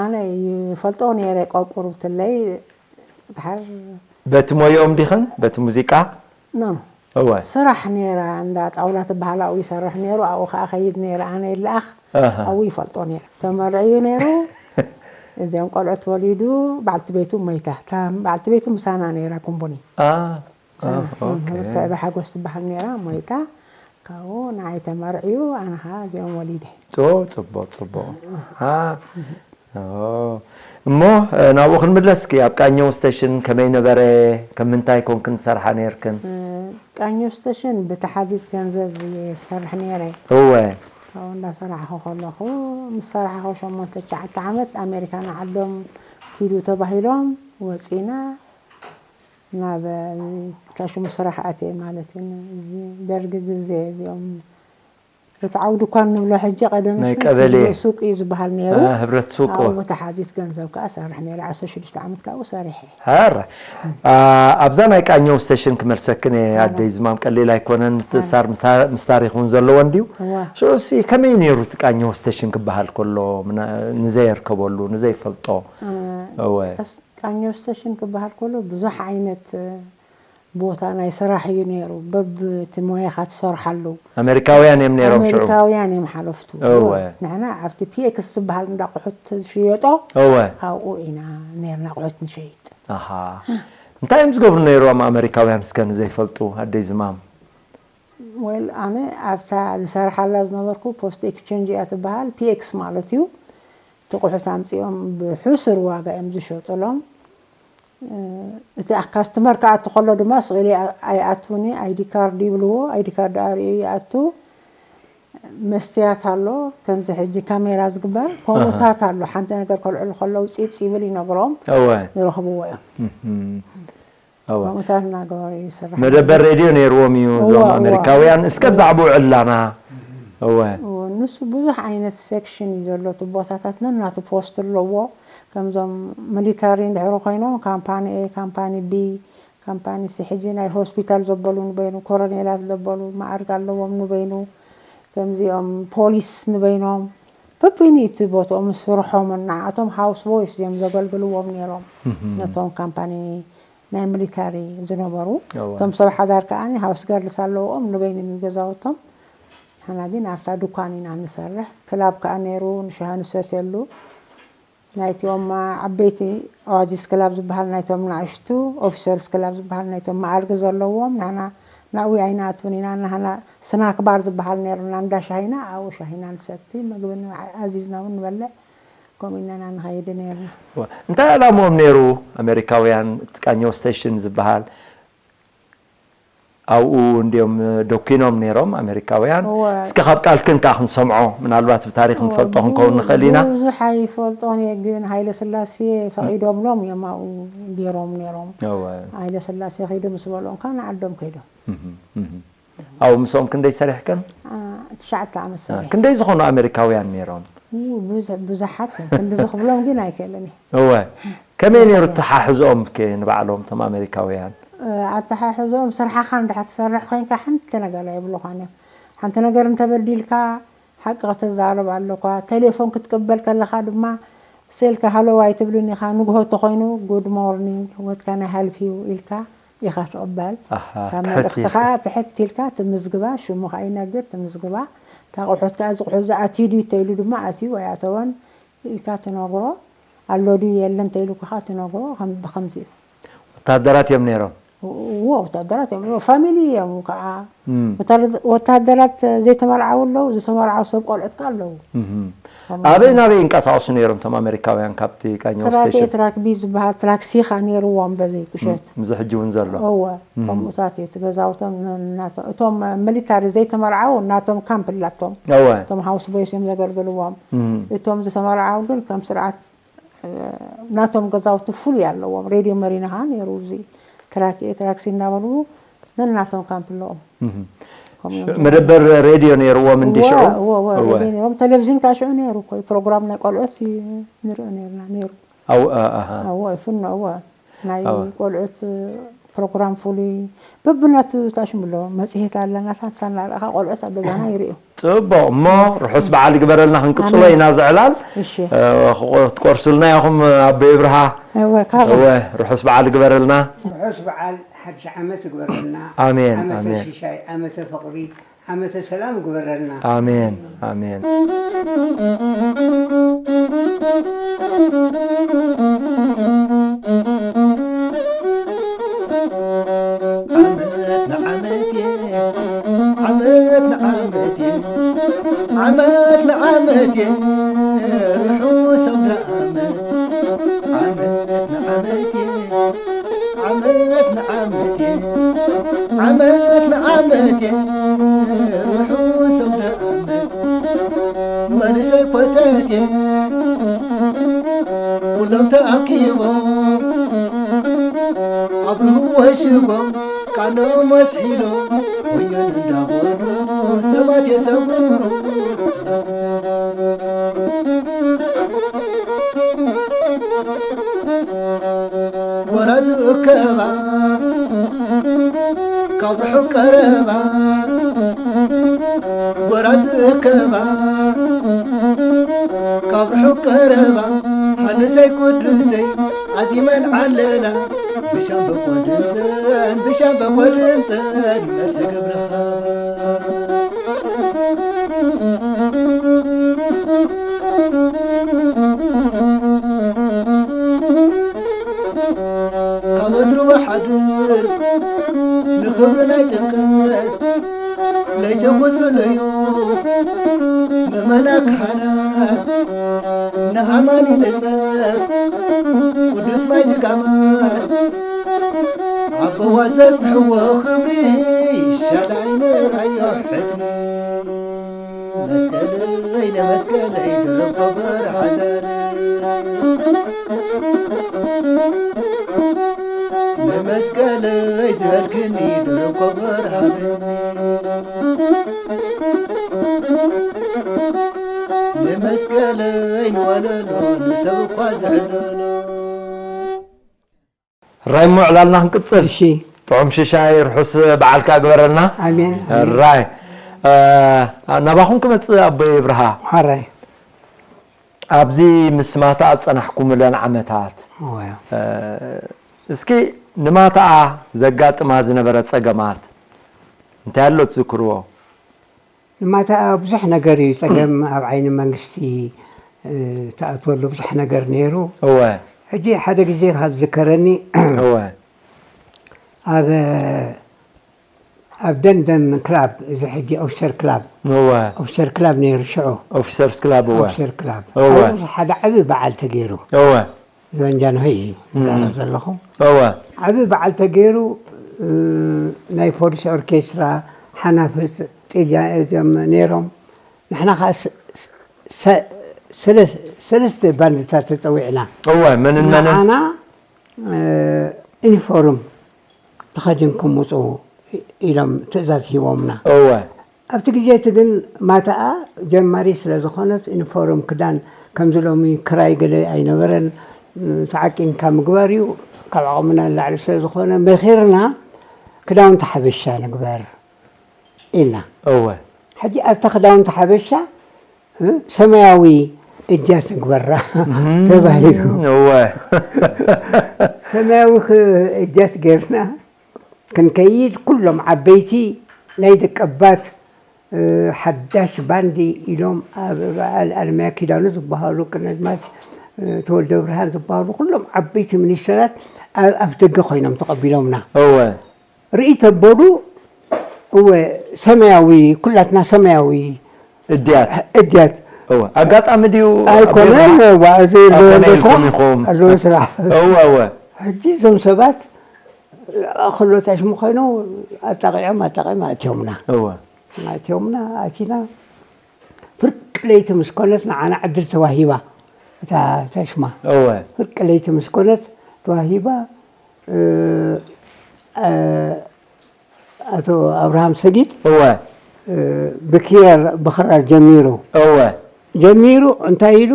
ኣነ ይፈልጦ ነይረ ቆቁርብትለይ ድሓር በቲ ሞይኦም ዲኽን በቲ ሙዚቃ? ኖ እወ ስራሕ ነይራ እንዳ ጣውላ ትበሃል ኣብኡ ይሰርሕ ነይሩ ኣብኡ ከዓ ከይድ ነይረ ኣነ ይለኣኽ ኣሃ ኣብኡ ይፈልጦ ነይረ ተመርዕዩ ነይሩ እዚኦም ቆልዑት ወሊዱ በዓልቲ ቤቱ ሞይታ እታ በዓልቲ ቤቱ ምሳና ነይራ ኩምቡኒ ኣ ኦኬ። ተዕበ ሓጎስ ትበሃል ነይራ ሞይታ ካብኡ ንዓይ ተመርዕዩ ኣነ ከዓ እዚኦም ወሊደ ኦ ፅቡቅ ፅቡቅ ኣ እሞ ናብኡ ክንምለስ እስኪ ኣብ ቃኘው ስተሽን ከመይ ነበረ ከም ምንታይ ኮንክን ትሰርሓ ነይርክን ቃኘው ስተሽን ብተሓዚት ገንዘብ እየ ዝሰርሕ ነይረ እወ ካብኡ እንዳሰራሕኹ ከለኹ ምስ ሰራሕኹ ሸሞንተ ትሽዓተ ዓመት ኣሜሪካ ንዓዶም ኪዱ ተባሂሎም ወፂና ናብ ካሽሙ ስራሕ ኣትየ ማለት እዩ። እዚ ደርጊ ግዜ እዚኦም ርትዓዊ ድኳን ንብሎ ሕጂ ቀደም ናይ ቀበሌ ሱቅ እዩ ዝበሃል ነይሩ። ህብረት ሱቅ ኣብኡ ተሓዚት ገንዘብ ከዓ ሰርሕ ነይረ። ዓሰርተ ሽዱሽተ ዓመት ካብኡ ሰሪሐ። ሀረ ኣብዛ ናይ ቃኘው ስቴሽን ክመልሰክን እየ ኣደይ ዝማም ቀሊል ኣይኮነን ምትእሳር ምስ ታሪክ እውን ዘለዎ እንድዩ ሽዑ ሲ ከመይ ነይሩ እቲ ቃኘው ስቴሽን ክበሃል ከሎ ንዘየርከበሉ ንዘይፈልጦ እወ ቃኘው ስቴሽን ክበሃል ከሎ ብዙሕ ዓይነት ቦታ ናይ ስራሕ እዩ ነይሩ። በብቲ ሞያኻ ትሰርሓሉ። ኣሜሪካውያን እዮም ነይሮም ሽዑ። ኣሜሪካውያን እዮም ሓለፍቱ። እወ። ንሕና ኣብቲ ፒኤክስ ዝበሃል እንዳ ኣቑሑት ዝሽየጦ እወ። ኣብኡ ኢና ነርና ኣቑሑት ንሸይጥ። ኣሃ እንታይ እዮም ዝገብሩ ነይሮም ኣሜሪካውያን እስከ ንዘይፈልጡ ኣደይ ዝማም? ወል ኣነ ኣብታ ዝሰርሓላ ዝነበርኩ ፖስት ኤክስቼንጅ እያ ትበሃል። ፒኤክስ ማለት እዩ። እቲ ቁሑት ኣምፂኦም ብሕሱር ዋጋ እዮም ዝሸጡሎም። እቲ ካስተመር ክኣቱ ከሎ ድማ ስቕ ኢሉ ኣይኣቱን እዩ። ኣይዲ ካርድ ይብልዎ። ኣይዲ ካርድ ኣርእዩ ይኣቱ። መስትያት ኣሎ፣ ከምዚ ሕጂ ካሜራ ዝግበር ከምኡታት ኣሎ። ሓንቲ ነገር ከልዕሉ ከለዉ ፂፅ ይብል ይነግሮም እወ ይረኽብዎ እዮም። እህም። እወ ከምኡታት እናገበሩ ይስራሕ። መደበር ሬድዮ ነይርዎም እዩ እዞም እወ፣ እወ። ኣሜሪካውያን እስከ ብዛዕባኡ ዕላና እወ እወ፣ ንሱ ብዙሕ ዓይነት ሴክሽን እዩ ዘሎ። እቲ ቦታታት ነናቱ ፖስት ኣለዎ። ከምዞም ሚሊታሪ እንድሕሪ ኮይኖም ካምፓኒ ኤ፣ ካምፓኒ ቢ፣ ካምፓኒ ሲ ሕጂ ናይ ሆስፒታል ዘበሉ ንበይኑ፣ ኮረኔላት ዘበሉ መዓርግ ኣለዎም ንበይኑ፣ ከምዚኦም ፖሊስ ንበይኖም በበይኑ እቲ ቦትኦም ስርሖምን ንዓቶም ሃውስ ቦይስ እዮም ዘገልግልዎም ነይሮም እህም። ነቶም ካምፓኒ ናይ ሚሊታሪ ዝነበሩ እወ። እቶም ሰብ ሓዳር ከዓ ሃውስ ገርልስ ኣለዎም ንበይኑ ገዛውቶም። ንሕና ግን ኣብታ ድኳን ኢና ንሰርሕ። ክላብ ከዓ ነይሩ ንሻሂ ንሰትየሉ። ናይቲኦም ዓበይቲ ኦዋዚስ ክላብ ዝበሃል ናይቶም ንኣሽቱ፣ ኦፊሰርስ ክላብ ዝበሃል ናይቶም መዓርጊ ዘለዎም። ንሕና ናብኡ ኣይንኣትውን ኢና። ንሕና ስናክ ባር ዝበሃል ነይሩና እንዳ ሻሂና ኣብኡ ሻሂና ንሰቲ፣ ምግቢ ኣዚዝና እውን ንበልዕ። ከምኡ ኢና ንኸይድ ነይርና። እወ። እንታይ ዕላምኦም ነይሩ ኣሜሪካውያን እቲ ቃኘው ስቴሽን ዝበሃል ኣብኡ እንዲዮም ደኪኖም ነይሮም ኣሜሪካውያን እወ። እስከ ካብ ቃልክን ከዓ ክንሰምዖ ምናልባት ብታሪክ ንፈልጦ ክንከውን ንኽእል ኢና ብዙሕ ኣይፈልጦን እየ ግን ሃይለ ስላሴ ፈቒዶምሎም እዮም ኣብኡ ገይሮም ነይሮም። እወ። ሃይለ ስላሴ ኸይዱ ምስ በልኦም ከዓ ንዓዶም ከይዶም። እህም፣ እህም። ኣብኡ ምስኦም ክንደይ ሰሪሕክን አ፣ ትሽዓተ ዓመት ሰሪሐ። ክንደይ ዝኾኑ ኣሜሪካውያን ነይሮም ው፣ ብዙሕ ብዙሓት እዮም። ክንዲ ዝኽብሎም ግን ኣይክእልን እየ። እወ ከመይ ነይሩ ተሓሕዝኦም ከ ንባዕሎም እቶም ኣሜሪካውያን ኣተሓሕዝኦም ስርሓኻ እንድሕር ትሰርሕ ኮይንካ ሓንቲ ነገር ኣይብሉኻን እዮም። ሓንቲ ነገር እንተበዲልካ ሓቂ ከተዛረብ ኣለኳ። ቴሌፎን ክትቅበል ከለኻ ድማ ስእልካ ሃሎ ኣይትብልን ኢኻ። ንግሆ ተኾይኑ ጉድ ሞርኒንግ ወትካ ናይ ሃልፕ ዩ ኢልካ ኢኻ ትቕበል። ኣሃ፣ ካብ ትሕት መልእኽትኻ ኢልካ። ትሕት ኢልካ ትምዝግባ። ሽሙ ከዓ ይነግር ትምዝግባ። እታ ቁሑት ከዓ እዚ ቁሑት እዚ ኣትዩ ድዩ ተይሉ ድማ ኣትዩ ኣይኣተወን ኢልካ ትነግሮ። ኣሎ ድዩ የለን ተይሉ ከዓ ትነግሮ። ከም- ብኸምዚ እዩ። ወታደራት እዮም ነይሮም እዎ ወታደራት እዮም ፋሚሊ እዮም ከዓ እም። ወታደ- ወታደራት ዘይተመርዓው ኣለዉ። ዝተመርዓው ሰብ ቆልዑት ከዓ ኣለዉ። እህም። ኣበይ ናበይ ይንቀሳቀሱ ነይሮም እቶም ኣሜሪካውያን ካብቲ ቃኘው ትራክ ኤ ስቴሽን ትራክ ቢ ዝበሃል ትራክ ሲኻ ነይርዎም በዚ ቁሸት። ምዚ ሕጂ እውን ዘሎ እወ እም። ከምኡታት እዩ እቲ ገዛውቶም ን- ናቶ- እቶም ሚሊታሪ ዘይተመርዓው ናቶም ካምፕ ኣላቶም። እወ እቶም ሃውስ ቦይስ እዮም ዘገልግልዎም። እም። እቶም ዝተመርዓው ግን ከም ስርዓት እ፣ ናቶም ገዛውቲ ፍሉይ ኣለዎም። ሬድዮ መሪና ከዓ ነይሩ እዚ ትራክ ኤ ትራክ ሲ እናበሉ ነናቶም ካምፕ ኣለዎም። እም። ከምኡ እዮም መደበር ሬድዮ ነይርዎም እንዲ ሽዑ እወ፣ እወ፣ እወ፣ ሬድዮ ነይሮም። ቴሌቪዥን ከዓ ሽዑ ነይሩ እኮ ፕሮግራም ናይ ቆልዑት ይ- ንርኢ ነይርና ነይሩ። ኣው- አ- ኣሃ። እወ ይፍኖ እወ ናይ እወ። ቆልዑት ፕሮግራም ፍሉይ በብናቱ ታሽምሎ መፅሄት ኣለና ታንሳና ርኣኻ ቆልዑት ኣብ ገዛና ይርእዩ። ፅቡቕ እሞ ርሑስ በዓል ይግበረልና ክንቅፅሎ ኣሜን። ኢና ዝዕላል እሺ እ፣ ክትቆርሱልና ኢኹም ኣቦይ ብርሃ እወ ካብ እወ ርሑስ በዓል ይግበረልና ርሑስ በዓል ሓድሽ ዓመት ይግበረልና። ኣሜን፣ ዓመተ ኣሜን። ሽሻይ፣ ዓመተ ፍቕሪ፣ ዓመተ ሰላም ይግበረልና። ኣሜን ኣሜን ዓመት ንዓመት ዓመት ንዓመት ዓመት ንዓመት ርሑስ ኣውደ ዓመት ዓመት ንዓመት ዓመት ንዓመት ዓመት ንዓመት ርሑስ ኣውደ ዓመት መንእሰይ ኮተቴ ኩሎም ተኣኪቦም ኣብ ርህወ ሽቦ ቃሎም ኣስሒሎም ወዮን እንዳበሉ ሰባት የሰምሩ። ወራዝ እከባ ካብ ርሑቕ ቀረባ ወራዝ እከባ ካብ ርሑቕ ቀረባ ሃንሰይ ቅዱሰይ ኣዚመን ዓለላ ሻምበቆ ድምፅን ብሻምበቆ ድምፅን መልሲ ግብረ ሃባ። ካብ ወትሩ ብሓድር ንኽብሪ ናይ ጥምቀት ለይቲ ቁስለዩ ምእመና ካህናት ንኣማኒ ንጸር ቅዱስ ማይ ድጋማት ኣቦዋ ዘጽንሕዎ ክብሪ ሻላይ ንራዮ ሕድሪ መስቀለይ ንመስቀለይ ድርብ ኮበር ሓዘር ንመስቀለይ ዝበልክኒ ድርብ ኮበር ሃብኒ ንመስቀለይ ንወለሎ ንሰብ እኳ ዝዕለሎ። ራይ እሞ ዕላልና ክንቅጽል። እሺ ጥዑም ሽሻይ ርሑስ በዓልካ ግበረልና። ኣሜን ራይ ናባኹም ክመጽእ ኣቦይ ብርሃ ሓራይ ኣብዚ ምስ ማታ ኣጸናሕኩምለን ዓመታት እስኪ ንማታኣ ዘጋጥማ ዝነበረ ጸገማት እንታይ ኣሎ ትዝክርዎ? ንማታኣ ብዙሕ ነገር እዩ ጸገም ኣብ ዓይኒ መንግስቲ ትኣትወሉ ብዙሕ ነገር ነይሩ። እወ ሕጂ ሓደ ግዜ ካብ ዝከረኒ እወ ኣብ ኣብ ደንደን ክላብ እዚ ሕጂ ኦፊሰር ክላብ እወ ኦፊሰር ክላብ ነይሩ ሽዑ ኦፊሰርስ ክላብ እወ ኦፊሰር ክላብ እወ። ኣብኡ ሓደ ዓቢ በዓል ተገይሩ እወ ዘንጃንሆይ እዩ ዝዛረብ ዘለኹ እወ ዓቢ በዓል ተገይሩ ናይ ፖሊስ ኦርኬስትራ ሓናፍት ጢልያ እዚም ነይሮም ንሕና ከዓ ሰለስተ ባንድታት ተፀዊዕና እወ መንን መንን ንዓና ዩኒፎርም ተኸዲንኩም ውፁ ኢሎም ትእዛዝ ሂቦምና እወ ኣብቲ ግዜ እቲ ግን ማታኣ ጀማሪ ስለ ዝኾነት ዩኒፎርም ክዳን ከምዚ ሎሚ ክራይ ገለ ኣይነበረን ተዓቂንካ ምግባር እዩ ካብ ዓቕምና ንላዕሊ ስለ ዝኾነ መኺርና ክዳውንቲ ሓበሻ ንግበር ኢልና እወ ሕጂ ኣብታ ክዳውንቲ ሓበሻ ሰማያዊ እጃት ንግበራ ተባሂሉ እወ ሰማያዊ እጃት ጌርና ክንከይድ ኩሎም ዓበይቲ ናይ ደቀባት ሓዳሽ ባንዲ ኢሎም ኣብ በዓል ኣለማያ ኪዳኑ ዝበሃሉ ቅነድማች ተወልደ ብርሃን ዝበሃሉ ኩሎም ዓበይቲ ሚኒስተራት ኣብ ኣፍ ደገ ኮይኖም ተቐቢሎምና እወ ርኢ ተበሉ እወ ሰማያዊ ኩላትና ሰማያዊ እድያት እድያት እወ ኣጋጣሚ ድዩ ኣይኮነን ኣቦ ዋ እዚ ኣኮነ ኣለዎ ኢልኩም ስራሕ ኢኹም። ኣለዎ ስራሕ እወ እወ ሕጂ እዞም ሰባት ኣኸሎት ኣሽሙ ኮይኖም ኣጣቂዖም ኣጣቂዖም ኣእትዮምና እወ ኣእትዮምና ኣቲና ፍርቂ ለይቲ ምስ ኮነት ንዓና ዕድል ተዋሂባ እታ ተሽማ እወ ፍርቂ ለይቲ ምስ ኮነት ተዋሂባ እ፣ እ፣ ኣቶ ኣብርሃም ሰጊድ እወ እ፣ ብኪራር ብኽራር ጀሚሩ እወ ጀሚሩ እንታይ ኢሉ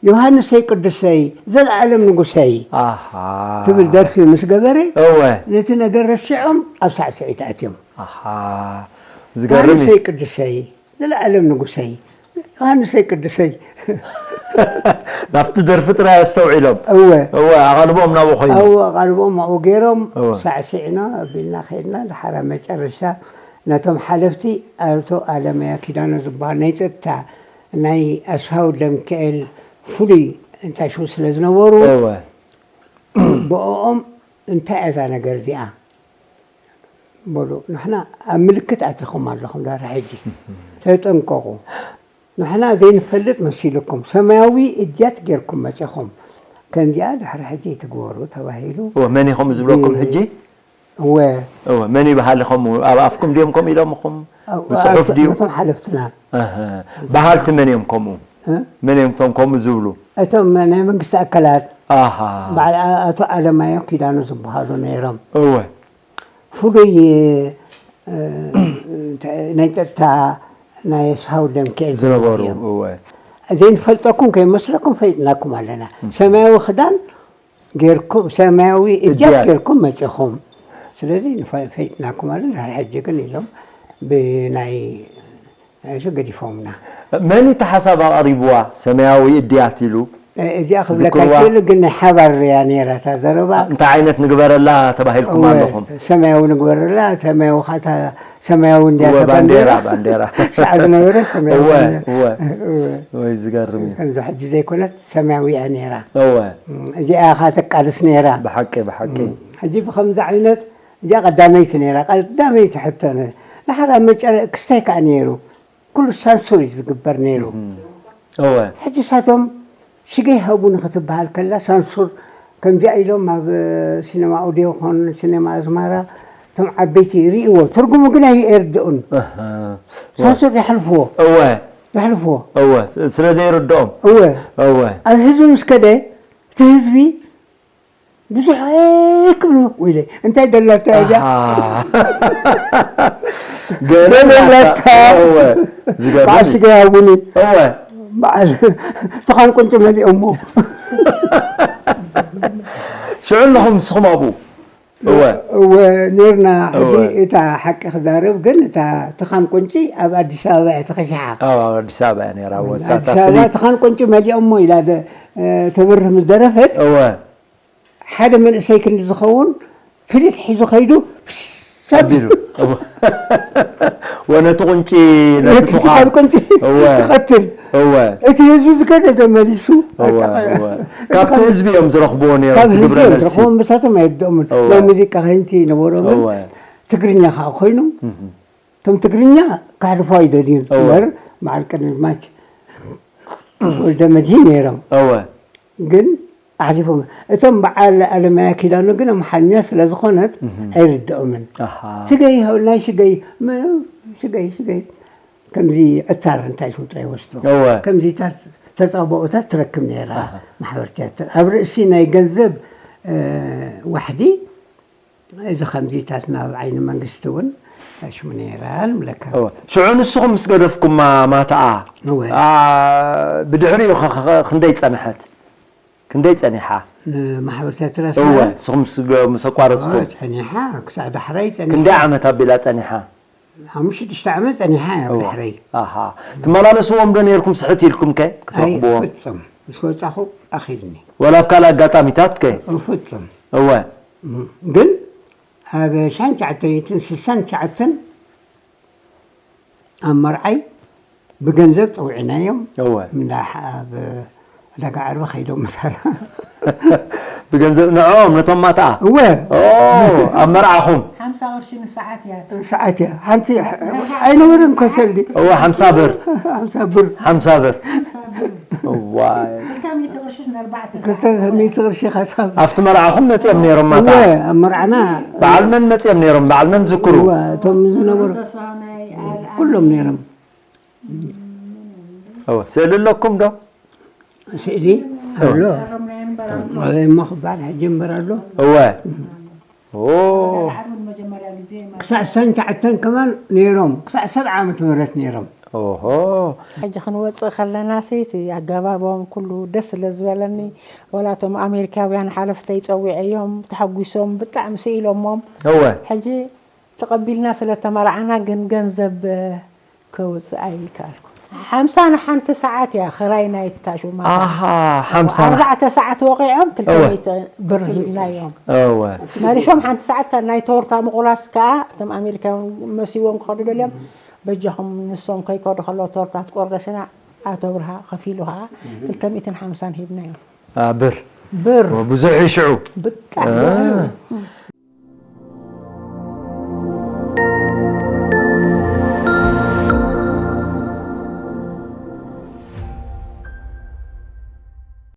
ዮሃንሰይ ቅዱሰይ ዘለኣለም ንጉሰይ ኣሃ ትብል ደርፊ ምስ ገበረ እወ ነቲ ነገር ረሲዖም ኣብ ሳዕስዒት ኣትዮም ኣሃ ዝገርም እዩ ዮሃንሰይ ቅዱሰይ ዘለኣለም ንጉሰይ ዮሃንሰይ ቅዱሰይ ናብቲ ደርፊ ጥራይ ኣስተውዒሎም እወ እወ ኣቓልቦም ናብኡ ኮይኑ ኣብኡ ኣቓልቦም ኣብኡ ገይሮም እወ። ሳዕሲዕና ኣቢልና ከይድና ድሓራ መጨረሻ ነቶም ሓለፍቲ ኣቶ ኣለማያ ኪዳኖ ዝበሃል ናይ ፀጥታ ናይ ኣስሃው ደምክኤል ፍሉይ እንታይ ሽው ስለ ዝነበሩ እወ ብኦም እንታይ እያ እዛ ነገር እዚኣ በሉ ንሕና ኣብ ምልክት ኣቲኹም ኣለኹም ዳራ ሕጂ ተጠንቀቑ ንሕና ዘይንፈልጥ መሲልኩም ሰማያዊ እድያት ጌርኩም መፂኹም ከምዚኣ ድሕሪ ሕጂ ትግበሩ ተባሂሉ እወ መን ኢኹም ዝብለኩም ሕጂ እወ እወ መን ይበሃል ከምኡ ኣብ ኣፍኩም ድዮም ከምኡ ኢሎምኹም ብፅሑፍ ድዩ ነቶም ሓለፍትና ኣሀ። በሃልቲ መን እዮም ከምኡ እ? መን እዮም እቶም ከምኡ ዝብሉ እቶም ናይ መንግስቲ ኣካላት ኣሃ በዓል ኣቶ ኣለማዮ ኪዳኑ ዝበሃሉ ነይሮም እወ ፍሉይ እ፣ ናይ ፀጥታ ናይ ስሃው ደምክኤል ዝነበሩ እዮም እወ ዘይንፈልጠኩም ከይመስለኩም ፈይጥናኩም ኣለና ሰማያዊ ክዳን ጌርኩም ሰማያዊ እጃት እጃት። ጌርኩም መፂኹም ስለዚ ንፈ- ፈይጥናኩም ኣለና ድሕሪ ሕጂ ግን ኢሎም ብናይ ናይዚ ገዲፎምና መን እቲ ሓሳብ ኣቕሪብዋ ሰማያዊ እድያት ኢሉ እዚኣ ክብለካ ዝክርዋ? ይክእል፣ ግን ናይ ሓባር እያ ነይራ እታ ዘረባ። እንታይ ዓይነት ንግበረላ ተባሂልኩም እወ፣ ኣለኹም? ሰማያዊ ንግበረላ፣ ሰማያዊ ኻታ፣ ሰማያዊ እንድያ እወ፣ ተባሂልና። ባንዴራ፣ ባንዴራ። ሻዕ ዝነበረ ሰማያዊ እወ፣ ባንዴራ። እወ። እወ። ወይ ዝገርም እዩ። ከምዚ ሕጂ ዘይኮነት ሰማያዊ እያ ነይራ። እወ። እም፣ እዚኣ ኢኻ ተቃልስ ነይራ። ብሓቂ፣ ብሓቂ። እም፣ ሕጂ ብኸምዚ ዓይነት፣ እዚኣ ቀዳመይቲ ነይራ፣ ቀዳመይቲ ሕቶ ነ-፣ ንሓራ መጨረ-፣ ክስታይ ከኣ ነይሩ። ኩሉ ሳንሱር እዩ ዝግበር ነይሩ። እም። እወ። ሕጂ ሳቶም ሽገይ ሃቡኒ ክትበሃል ከላ ሳንሱር ከምዚኣ ኢሎም ኣብ ሲነማ ኦዲዮ ኾን ሲነማ ኣዝማራ እቶም ዓበይቲ ይርእይዎ። ትርጉሙ ግን ኣይ-፣ ኣይርድኡን። ኣሃ። እወ። ሳንሱር ይሓልፍዎ። እወ። ይሓልፍዎ። እወ። ስ-፣ ስለ ዘይርድኦም። እወ። እወ። ኣብ ህዝቢ ምስ ከደ እቲ ህዝቢ ብዙሕ ክብሉ ኢለ እንታይ ደላታ እያ? ኣሃ። ገለ ገለ ደላታ። እወ። ዝገርም በዓል እዩ። ስጋ ያውኒ። እወ። በዓል ትኻን ቁንጭ መሊኦሞ። ሽዑ ኣለኹም ንስኹም ኣብኡ? እወ። እወ፣ ኔርና። ሕጂ እወ። እታ ሓቂ ክዛረብ ግን እታ ትኻን ቁንጪ ኣብ ኣዲስ ኣበባ እያ ተኸሺሓ። ኣብ፣ ኣብ ኣዲስ ኣበባ እያ ኔራ። እወ፣ እሳታ ኣዲስ ኣበባ ፍሊት። ትኻን ቁንጪ መሊኦሞ ኢላ ደ-፣ እ፣ ተብርህ ምስ ደረፈት እወ። ሓደ መንእሰይ ክንዲ ዝኸውን ፍሊት ሒዙ ከይዱ ኣቢሉ። እወ። ወነቲ ቁንጪ ነቲ ነቲ ቱኻን። ቱኻን ቁንጪ እወ። ይቐትል። እወ። እቲ ህዝቢ ዝገደደ መሊሱ። እወ፣ ኣጠቓ-፣ እወ። ካብቲ ህዝቢ እዮም ዝረኽብዎ ነይሮም፣ ካብ እቲ ህዝቢ ግብረ እዮም መልሲ። ዝረኽቦም፣ ምሳቶም ኣይርድኦምን። እወ። ናይ ሙዚቃ ኸይንቲ ነበሮምን። እወ። ትግርኛ ኸዓ ኮይኑ፣ እህ። እቶም ትግርኛ ካሕልፎ ኣይደልዩን። እወ። እምበር፣ በዓል ቀነዝማች ወልደ መድህን ነይሮም። እወ። ግን ኣሕሊፎም። እቶም በዓል ኣለማያ ኪዳኑ ግን ኣምሓርኛ ስለ ዝኾነት እህ። ኣይርድኦምን። ኣሃ። ሽገይ፣ ናይ ሽገይ፣ ም-፣ ሽገይ፣ ሽገይ። ከምዚ ዕታር እንታይ ሽሙ ጥራይ ወስዶ። እወ። ከምዚታት ተጻብኦታት ትረክብ ነይራ ኣሃ። ማሕበር ትያትር። ኣብ ርእሲ ናይ ገንዘብ፣ እ፣ ዋሕዲ እዚ ከምዚታት ናብ ዓይኒ መንግስቲ እውን ሽሙ ነይራ ንብለካ። እወ። ሽዑ ንስኹም ምስ ገደፍኩማ ማታኣ፣ እወ። ኣ፣ ብድሕሪኡ ኸ፣ ኸ፣ ኸ፣ ክንደይ ጸንሐት? ክንደይ ጸኒሓ? ንማሕበር ትያትር እወ፣ ኣስመራ? ንስኹም ምስ ገ-፣ ምስ ኣቋረጽኩም? እወ፣ ጸኒሓ፣ ክሳዕ ዳሕራይ ጸኒሓ። ክንደይ ዓመት ኣቢላ ጸኒሓ? ሓሙሽተ ሽዱሽተ ዓመት ጸኒሓ እያ እወ። ብድሕረይ። ኣሃ። ትመላለስዎም ዶ ነይርኩም ስሕት ኢልኩም ከ ክትረኽብዎም? ኣይ፣ ፍጹም። ምስ ወጻኹ ኣኺልኒ። ወላ ኣብ ካልእ ኣጋጣሚታት ከ? ፍጹም። እወ። እም፣ ግን ኣብ ሻንቻዓተን ስሳን ትሽዓተን ኣብ መርዓይ ብገንዘብ ጸዊዕናዮም። እወ። እንዳ ሕ-፣ ኣብ ዕዳጋ ዓርቢ ከይዶም ምሳና። ብገንዘብ ንዕኦም ነቶም ማትኣ? እወ። ኦ፣ ኣብ መርዓኹም? ሓምሳ ቅርሺ ንሰዓት እያ። ሰዓት እያ። ሓንቲ ኣይነበረን እኮ ሰልዲ። እወ፣ ሓምሳ ብር። ሓምሳ ብር። ሓምሳ ብር። ሓምሳ ብር። እዋይ። ክልተ ሚእቲ ቅርሺ ንኣርባዕተ ክልተ ሰዓት። ሚእቲ ቅርሺ ካሳብ። ኣብቲ መርዓኹም መጺኦም ነይሮም ማታ? እወ፣ ኣብ መርዓና። በዓል መን መጺኦም ነይሮም? በዓል መን ዝክሩ? እወ፣ እቶም ዝነበሩ ተስፋሁናይ፣ ኣል-፣ ኩሎም ነይሮም። እወ፣ ስእሊ ኣለኩም ዶ? ስእሊ ኣሎ። ኣሮም ናይ እምበር ኣሎ። እሞ ክበሃል ሕጂ እምበር ኣሎ። እወ። ኦ። ዓርቢ ንመጀመርያ ግዜ ማለት ክሳዕ ሰንቻዕተን ከማን ነይሮም። ክሳዕ ሰብዓ ዓመተ ምህረት ነይሮም። ኦሆ። ሕጂ ክንወጽእ ከለና ሰይቲ ኣገባቦም ኩሉ ደስ ስለ ዝበለኒ፣ ወላ እቶም ኣሜሪካውያን ሓለፍተይ ጸዊዐዮም፣ ተሓጒሶም፣ ብጣዕሚ ስኢሎሞም። እወ። ሕጂ ተቐቢልና ስለ ተመርዓና ግን ገንዘብ ከውጽእ ኣይከኣልኩ። ሓምሳ ንሓንቲ ሰዓት እያ ክራይ ናይታ ሹማታ። ኣሃ፣ ሓምሳ ን- ኣርባዕተ ሰዓት ወቒዖም ክልተ እወ። ሚእቲ ብር ሂብናዮም። እወ። መሊሾም ሓንቲ ሰዓት ካብ ናይ ቶርታ ምቑራስ ከኣ እቶም ኣሜሪካውያን መሲዎም ክኸዱ ደልዮም፣ በጃኹም ንሶም ከይከዱ ከለዉ ቶርታ ትቆረሽና ኣቶ ብርሃ ከፊሉ ከኣ ክልተ ሚእትን ሓምሳን ሂብናዮም። አ፣ ብር። ብር። ወ-፣ ብዙሕ እዩ ሽዑ። ብጣዕሚ። አ።